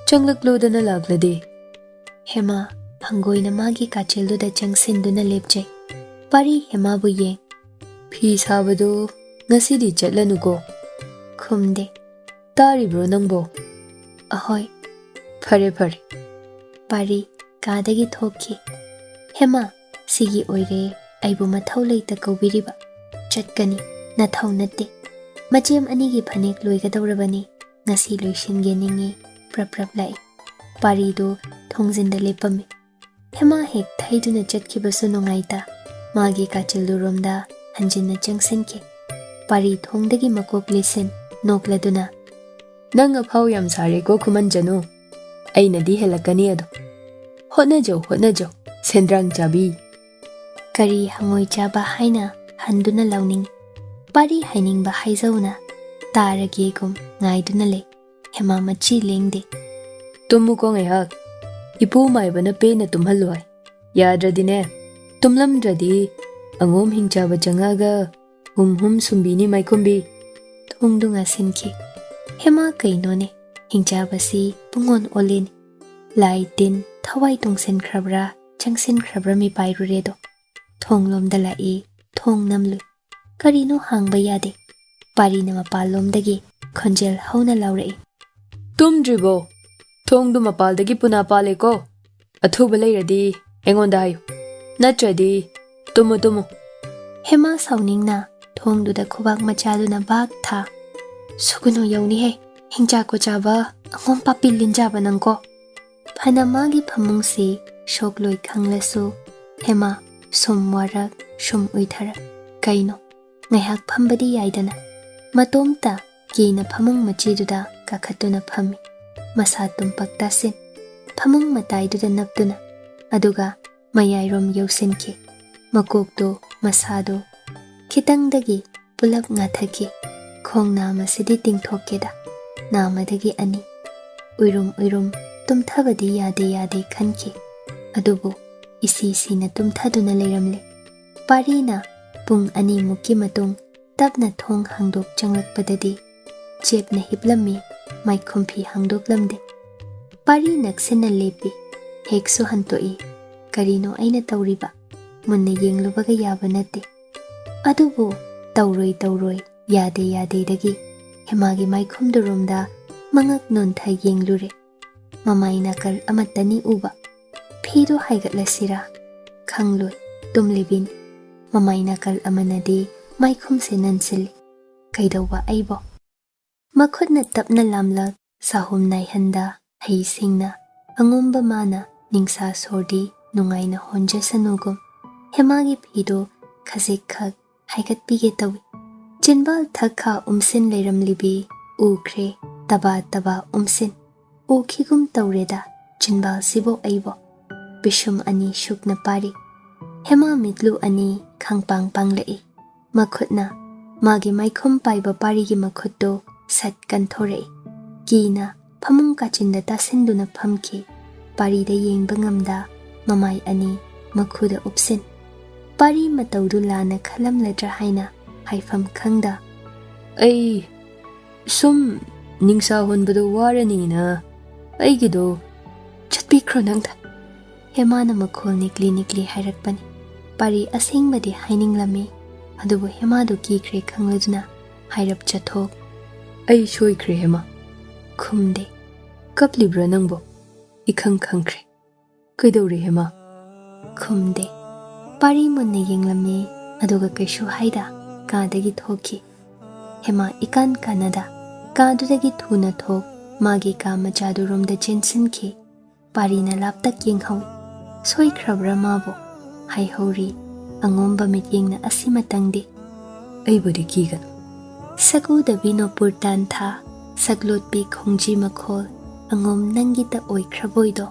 "ꯆꯪꯂꯛꯂꯣꯗꯅ ꯂꯥꯛꯂꯗꯤ꯫" ꯍꯦꯃꯥ ꯍꯪꯒꯣꯏꯅ ꯃꯥꯒꯤ ꯀꯥꯆꯤꯜꯗꯨꯗ ꯆꯪꯁꯤꯟꯗꯨꯅ ꯂꯦꯞꯆꯩ꯫ ꯄꯥꯔꯤ ꯍꯦꯃꯥꯕꯨ ꯌꯦꯡ꯫ "ꯐꯤ ꯁꯥꯕꯗꯨ ꯉꯁꯤꯗꯤ ꯆꯠꯂꯅꯨꯀꯣ꯫" ꯈꯨꯝꯗꯦ꯫ "ꯇꯥꯔꯤꯕ꯭ꯔꯣ ꯅꯪꯕꯣ?" "ꯑꯍꯣꯏ꯫" "ꯐꯔꯦ, ꯐꯔꯦ꯫" ꯄꯥꯔꯤ ꯀꯥꯗꯒꯤ ꯊꯣꯛꯈꯤ꯫ "ꯍꯦꯃꯥ, ꯁꯤꯒꯤ ꯑꯣꯏꯔꯦ ꯑꯩꯕꯨ ꯃꯊꯧ ꯂꯩꯇ ꯀꯧꯕꯤꯔꯤꯕ꯫ ꯆꯠꯀꯅꯤ, ꯅꯊꯧ ꯅꯠꯇꯦ꯫ ꯃꯆꯦꯝ ꯑꯅꯤꯒꯤ ꯐꯅꯦꯛ ꯂꯣꯏꯒꯗꯧꯔꯕꯅꯤ, ꯉꯁꯤ ꯂꯣꯏꯁꯤꯟꯒꯦ ꯅꯤꯡꯉꯤ꯫" ꯄ꯭ꯔꯞ ꯄ꯭ꯔꯞ ꯂꯥꯛꯏ꯫ ꯄꯥꯔꯤꯗꯨ ꯊꯣꯡꯖꯤꯟꯗ ꯂꯦꯞꯄꯝꯃꯤ꯫ ꯍꯦꯃꯥ ꯍꯦꯛ ꯊꯩꯗꯨꯅ ꯆꯠꯈꯤꯕꯁꯨ ꯅꯨꯡꯉꯥꯏꯇ, ꯃꯥꯒꯤ ꯀꯥꯆꯤꯜꯂꯨꯔꯣꯝꯗ ꯍꯟꯖꯤꯟꯅ ꯆꯪꯁꯤꯟꯈꯤ꯫ ꯄꯥꯔꯤ ꯊꯣꯡꯗꯒꯤ ꯃꯀꯣꯛ ꯂꯤꯁꯤꯟ ꯅꯣꯛꯂꯗꯨꯅ, "ꯅꯪ ꯑꯐꯥꯎ ꯌꯥꯝ ꯁꯥꯔꯦꯀꯣ ꯈꯨꯃꯟꯖꯅꯨ꯫ ꯑꯩꯅꯗꯤ ꯍꯦꯜꯂꯛꯀꯅꯤ ꯑꯗꯣ꯫ ꯍꯣꯠꯅꯖꯧ, ꯍꯣꯠꯅꯖꯧ, ꯁꯦꯟꯗ꯭ꯔꯥꯡ ꯆꯥꯕꯤ꯫" ꯀꯔꯤ ꯍꯪꯉꯣꯏ ꯆꯥꯕ ꯍꯥꯏꯅ ꯍꯟꯗꯨꯅ ꯂꯥꯎꯅꯤꯡꯏ꯫ ꯄꯥꯔꯤ ꯍꯥꯏꯅꯤꯡꯕ ꯍꯥꯏꯖꯧꯅ ꯇꯥꯔꯒꯦꯒꯨꯝ ꯉꯥꯏꯗꯨꯅ ꯂꯩ꯫ ꯍꯦꯃꯥ ꯃꯆꯤ ꯂꯦꯡꯗꯦ꯫ "ꯇꯨꯝꯃꯨꯀꯣ ꯉꯥꯏꯍꯥꯛ꯫ ꯏꯄꯨ ꯃꯥꯏꯕꯅ ꯄꯦꯟꯅ ꯇꯨꯝꯍꯜꯂꯨ ꯍꯥꯏ꯫ ꯌꯥꯗ꯭ꯔꯗꯤꯅꯦ, ꯇꯨꯝꯂꯝꯗ꯭ꯔꯗꯤ ꯑꯉꯣꯝ ꯍꯤꯡꯆꯥꯕ ꯆꯪꯉꯛꯑꯒ ꯍꯨꯝ ꯍꯨꯝ ꯁꯨꯝꯕꯤꯅꯤ ꯃꯥꯏꯈꯨꯝꯕꯤ꯫" ꯊꯣꯡꯗꯨ ꯉꯥꯁꯤꯟꯈꯤ꯫ ꯍꯦꯃꯥ ꯀꯩꯅꯣꯅꯦ, ꯍꯤꯡꯆꯥꯕꯁꯤ ꯄꯨꯡꯑꯣꯟ ꯑꯣꯜꯂꯦꯅꯦ꯫ ꯂꯥꯏ ꯇꯤꯟ ꯊꯋꯥꯏ ꯇꯨꯡꯁꯤꯟꯈ꯭ꯔꯕ꯭ꯔꯥ, ꯆꯪꯁꯤꯟꯈ꯭ꯔꯕ꯭ꯔꯥ ꯃꯤꯄꯥꯏꯔꯨꯔꯦꯗꯣ꯫ ꯊꯣꯡꯂꯣꯝꯗ ꯂꯥꯛꯏ, ꯊꯣꯡ ꯅꯝꯂꯨꯏ꯫ ꯀꯔꯤꯅꯣ ꯍꯥꯡꯕ ꯌꯥꯗꯦ꯫ ꯄꯥꯔꯤꯅ ꯃꯄꯥꯟꯂꯣꯝꯗꯒꯤ ꯈꯣꯟꯖꯦꯜ ꯍꯧꯅ ꯂꯥꯎꯔꯛꯏ꯫ "ꯇꯨꯝꯗ꯭ꯔꯤꯕꯣ? ꯊꯣꯡꯗꯨ ꯃꯄꯥꯜꯗꯒꯤ ꯄꯨꯅꯥ ꯄꯥꯜꯂꯦꯀꯣ꯫ ꯑꯊꯨꯕ ꯂꯩꯔꯗꯤ ꯑꯩꯉꯣꯟꯗ ꯍꯥꯏꯌꯨ꯫ ꯅꯠꯇ꯭ꯔꯗꯤ ꯇꯨꯝꯃꯨ, ꯇꯨꯝꯃꯨ꯫" ꯍꯦꯃꯥ ꯁꯥꯎꯅꯤꯡꯅ ꯊꯣꯡꯗꯨꯗ ꯈꯨꯕꯥꯛ ꯃꯆꯥꯗꯨꯅ ꯕꯥꯛ ꯊꯥ꯫ ꯁꯨꯒꯅꯨ ꯌꯧꯅꯤꯍꯦ, ꯍꯤꯡꯆꯥ ꯀꯣꯆꯥꯕ ꯑꯉꯣꯝ ꯄꯥꯄꯤ ꯂꯤꯟꯖꯥꯕ ꯅꯪꯀꯣ꯫ ꯐꯅ ꯃꯥꯒꯤ ꯐꯃꯨꯡꯁꯤ ꯁꯣꯛꯂꯣꯏ ꯈꯪꯂꯁꯨ, ꯍꯦꯃꯥ ꯁꯨꯝ ꯋꯥꯔꯛ, ꯁꯨꯝ ꯎꯏꯊꯔꯛ꯫ ꯀꯩꯅꯣ, ꯉꯥꯏꯍꯥꯛ ꯐꯝꯕꯗꯤ ꯌꯥꯏꯗꯅ꯫ ꯃꯇꯣꯝꯇ ꯀꯤꯅ ꯐꯃꯨꯡ ꯃꯆꯤꯗꯨꯗ ꯀꯥꯈꯠꯇꯨꯅ ꯐꯝꯃꯤ꯫ ꯃꯁꯥ ꯇꯨꯝꯄꯛ ꯇꯥꯁꯤꯟ, ꯐꯃꯨꯡ ꯃꯇꯥꯏꯗꯨꯗ ꯅꯞꯇꯨꯅ, ꯑꯗꯨꯒ ꯃꯌꯥꯏꯔꯣꯝ ꯌꯧꯁꯤꯟꯈꯤ꯫ ꯃꯀꯣꯛꯇꯨ, ꯃꯁꯥꯗꯨ ꯈꯤꯇꯪꯗꯒꯤ ꯄꯨꯂꯞ ꯉꯥꯊꯈꯤ꯫ ꯈꯣꯡ ꯅꯥꯝꯃꯁꯤꯗꯤ ꯇꯤꯡꯊꯣꯛꯀꯦꯗ, ꯅꯥꯝꯃꯗꯒꯤ ꯑꯅꯤ꯫ ꯎꯏꯔꯨꯝ ꯎꯏꯔꯨꯝ ꯇꯨꯝꯊꯕꯗꯤ ꯌꯥꯗꯦ ꯌꯥꯗꯦ ꯈꯟꯈꯤ꯫ ꯑꯗꯨꯕꯨ ꯏꯁꯤ ꯁꯤꯅ ꯇꯨꯝꯊꯗꯨꯅ ꯂꯩꯔꯝꯂꯦ꯫ ꯄꯥꯔꯤꯅ ꯄꯨꯡ ꯑꯅꯤꯃꯨꯛꯀꯤ ꯃꯇꯨꯡ ꯇꯞꯅ ꯊꯣꯡ ꯍꯥꯡꯗꯣꯛ ꯆꯪꯂꯛꯄꯗꯗꯤ ꯆꯦꯞꯅ ꯍꯤꯞꯂꯝꯃꯤ, ꯃꯥꯏꯈꯨꯝ ꯐꯤ ꯍꯥꯡꯗꯣꯛꯂꯝꯗꯦ꯫ ꯄꯥꯔꯤ ꯅꯛꯁꯤꯟꯅ ꯂꯦꯞꯄꯤ꯫ ꯍꯦꯛꯁꯨ ꯍꯟꯇꯣꯛꯏ꯫ ꯀꯔꯤꯅꯣ ꯑꯩꯅ ꯇꯧꯔꯤꯕ? ꯃꯨꯟꯅ ꯌꯦꯡꯂꯨꯕꯒ ꯌꯥꯕ ꯅꯠꯇꯦ꯫ ꯑꯗꯨꯕꯨ ꯇꯧꯔꯣꯏ ꯇꯧꯔꯣꯏ, ꯌꯥꯗꯦ ꯌꯥꯗꯦꯗꯒꯤ ꯍꯦꯃꯥꯒꯤ ꯃꯥꯏꯈꯨꯝꯗꯨꯔꯣꯝꯗ ꯃꯉꯛ ꯅꯣꯟꯊ ꯌꯦꯡꯂꯨꯔꯦ꯫ ꯃꯃꯥꯏ ꯅꯥꯀꯜ ꯑꯃꯠꯇꯅꯤ ꯎꯕ꯫ ꯐꯤꯗꯨ ꯍꯥꯏꯒꯠꯂꯁꯤꯔꯥ? ꯈꯪꯂꯣꯏ, ꯇꯨꯝꯂꯤꯕꯤꯅꯤ꯫ ꯃꯃꯥꯏ ꯅꯥꯀꯜ ꯑꯃꯅꯗꯤ ꯃꯥꯏꯈꯨꯝꯁꯦ ꯅꯟꯁꯤꯜꯂꯤ꯫ ꯀꯩꯗꯧꯕ ꯑꯩꯕꯣ? ꯃꯈꯨꯠꯅ ꯇꯞꯅ ꯂꯥꯝꯂꯛ ꯁꯥꯍꯨꯝ ꯅꯥꯏꯍꯟꯗ ꯍꯩꯁꯤꯡꯅ ꯑꯉꯣꯝꯕ ꯃꯥꯅ ꯅꯤꯡꯁꯥ ꯁꯣꯔꯗꯤ ꯅꯨꯡꯉꯥꯏꯅ ꯍꯣꯟꯖꯁꯅꯨꯒꯨꯝ ꯍꯦꯃꯥꯒꯤ ꯐꯤꯗꯨ ꯈꯖꯤꯛꯈꯛ ꯍꯥꯏꯒꯠꯄꯤꯒꯦ ꯇꯧꯏ꯫ ꯆꯤꯟꯕꯥꯜ ꯊꯛꯈꯥ ꯎꯝꯁꯤꯟ ꯂꯩꯔꯝꯂꯤꯕꯤ ꯎꯈ꯭ꯔꯦ, ꯇꯕꯥ ꯇꯕꯥ ꯎꯝꯁꯤꯟ꯫ ꯎꯈꯤꯒꯨꯝ ꯇꯧꯔꯦꯗ ꯆꯤꯟꯕꯥꯜꯁꯤꯕꯣ ꯑꯩꯕꯣ꯫ ꯄꯤꯁꯨꯝ ꯑꯅꯤ ꯁꯨꯛꯅ ꯄꯥꯔꯤ꯫ ꯍꯦꯃꯥ ꯃꯤꯠꯂꯨ ꯑꯅꯤ ꯈꯪꯄꯥꯡ ꯄꯥꯡꯂꯛꯏ꯫ ꯃꯈꯨꯠꯅ ꯃꯥꯒꯤ ꯃꯥꯏꯈꯨꯝ ꯄꯥꯏꯕ ꯄꯥꯔꯤꯒꯤ ꯃꯈꯨꯠꯇꯨ ꯁꯠ ꯀꯟꯊꯣꯔꯛꯏ꯫ ꯀꯤꯅ ꯐꯃꯨꯡ ꯀꯥꯆꯤꯟꯗ ꯇꯥꯁꯤꯟꯗꯨꯅ ꯐꯝꯈꯤ꯫ ꯄꯥꯔꯤꯗ ꯌꯦꯡꯕ ꯉꯝꯗ ꯃꯃꯥꯏ ꯑꯅꯤ ꯃꯈꯨꯗ ꯎꯞꯁꯤꯟ꯫ ꯄꯥꯔꯤ ꯃꯇꯧꯗꯨ ꯂꯥꯟꯅ ꯈꯜꯂꯝꯂꯗ꯭ꯔꯥ ꯍꯥꯏꯅ ꯍꯥꯏꯐꯝ ꯈꯪꯗ, "ꯑꯩ ꯁꯨꯝ ꯅꯤꯡꯁꯥ ꯍꯣꯟꯕꯗꯣ ꯋꯥꯔꯅꯤꯅ ꯑꯩꯒꯤꯗꯣ ꯆꯠꯄꯤꯈ꯭ꯔꯣ ꯅꯪꯗ꯫" ꯍꯦꯃꯥꯅ ꯃꯈꯣꯜ ꯅꯤꯛꯂꯤ ꯅꯤꯛꯂꯤ ꯍꯥꯏꯔꯛꯄꯅꯤ꯫ ꯄꯥꯔꯤ ꯑꯁꯦꯡꯕꯗꯤ ꯍꯥꯏꯅꯤꯡꯂꯝꯃꯤ, ꯑꯗꯨꯕꯨ ꯍꯦꯃꯥꯗꯨ ꯀꯤꯈ꯭ꯔꯦ ꯈꯪꯂꯗꯨꯅ ꯍꯥꯏꯔꯞ ꯆꯠꯊꯣꯛ, "ꯑꯩ ꯁꯣꯏꯈ꯭ꯔꯦ ꯍꯦꯃꯥ꯫" ꯈꯨꯝꯗꯦ꯫ "ꯀꯞꯂꯤꯕ꯭ꯔꯥ ꯅꯪꯕꯣ? ꯏꯈꯪ ꯈꯪꯈ꯭ꯔꯦ꯫ ꯀꯩꯗꯧꯔꯦ ꯍꯦꯃꯥ?" ꯈꯨꯝꯗꯦ꯫ ꯄꯥꯔꯤ ꯃꯨꯟꯅ ꯌꯦꯡꯂꯝꯃꯤ, ꯑꯗꯨꯒ ꯀꯩꯁꯨ ꯍꯥꯏꯗ ꯀꯥꯗꯒꯤ ꯊꯣꯛꯈꯤ꯫ ꯍꯦꯃꯥ ꯏꯀꯥꯟ ꯀꯥꯟꯅꯗ ꯀꯥꯗꯨꯗꯒꯤ ꯊꯨꯅ ꯊꯣꯛ ꯃꯥꯒꯤ ꯀꯥ ꯃꯆꯥꯗꯨꯔꯣꯝꯗ ꯆꯦꯟꯁꯤꯟꯈꯤ꯫ ꯄꯥꯔꯤꯅ ꯂꯥꯞꯇꯛ ꯌꯦꯡꯍꯧꯏ꯫ "ꯁꯣꯏꯈ꯭ꯔꯕ꯭ꯔꯥ ꯃꯥꯕꯨ?" ꯍꯥꯏꯍꯧꯔꯤ ꯑꯉꯣꯝꯕ ꯃꯤꯠꯌꯦꯡꯅ ꯑꯁꯤꯃꯇꯪꯗꯤ꯫ "ꯑꯩꯕꯨꯗꯤ ꯀꯤꯒꯅꯨ"꯫ ꯁꯛꯎꯗꯕꯤ ꯅꯣꯄꯨꯔ ꯇꯥꯟꯊꯥ, ꯁꯛꯂꯣꯠꯄꯤ ꯈꯣꯡꯖꯤ ꯃꯈꯣꯜ, ꯑꯉꯣꯝ ꯅꯪꯒꯤꯇ ꯑꯣꯏꯈ꯭ꯔꯕꯣꯏꯗꯣ꯫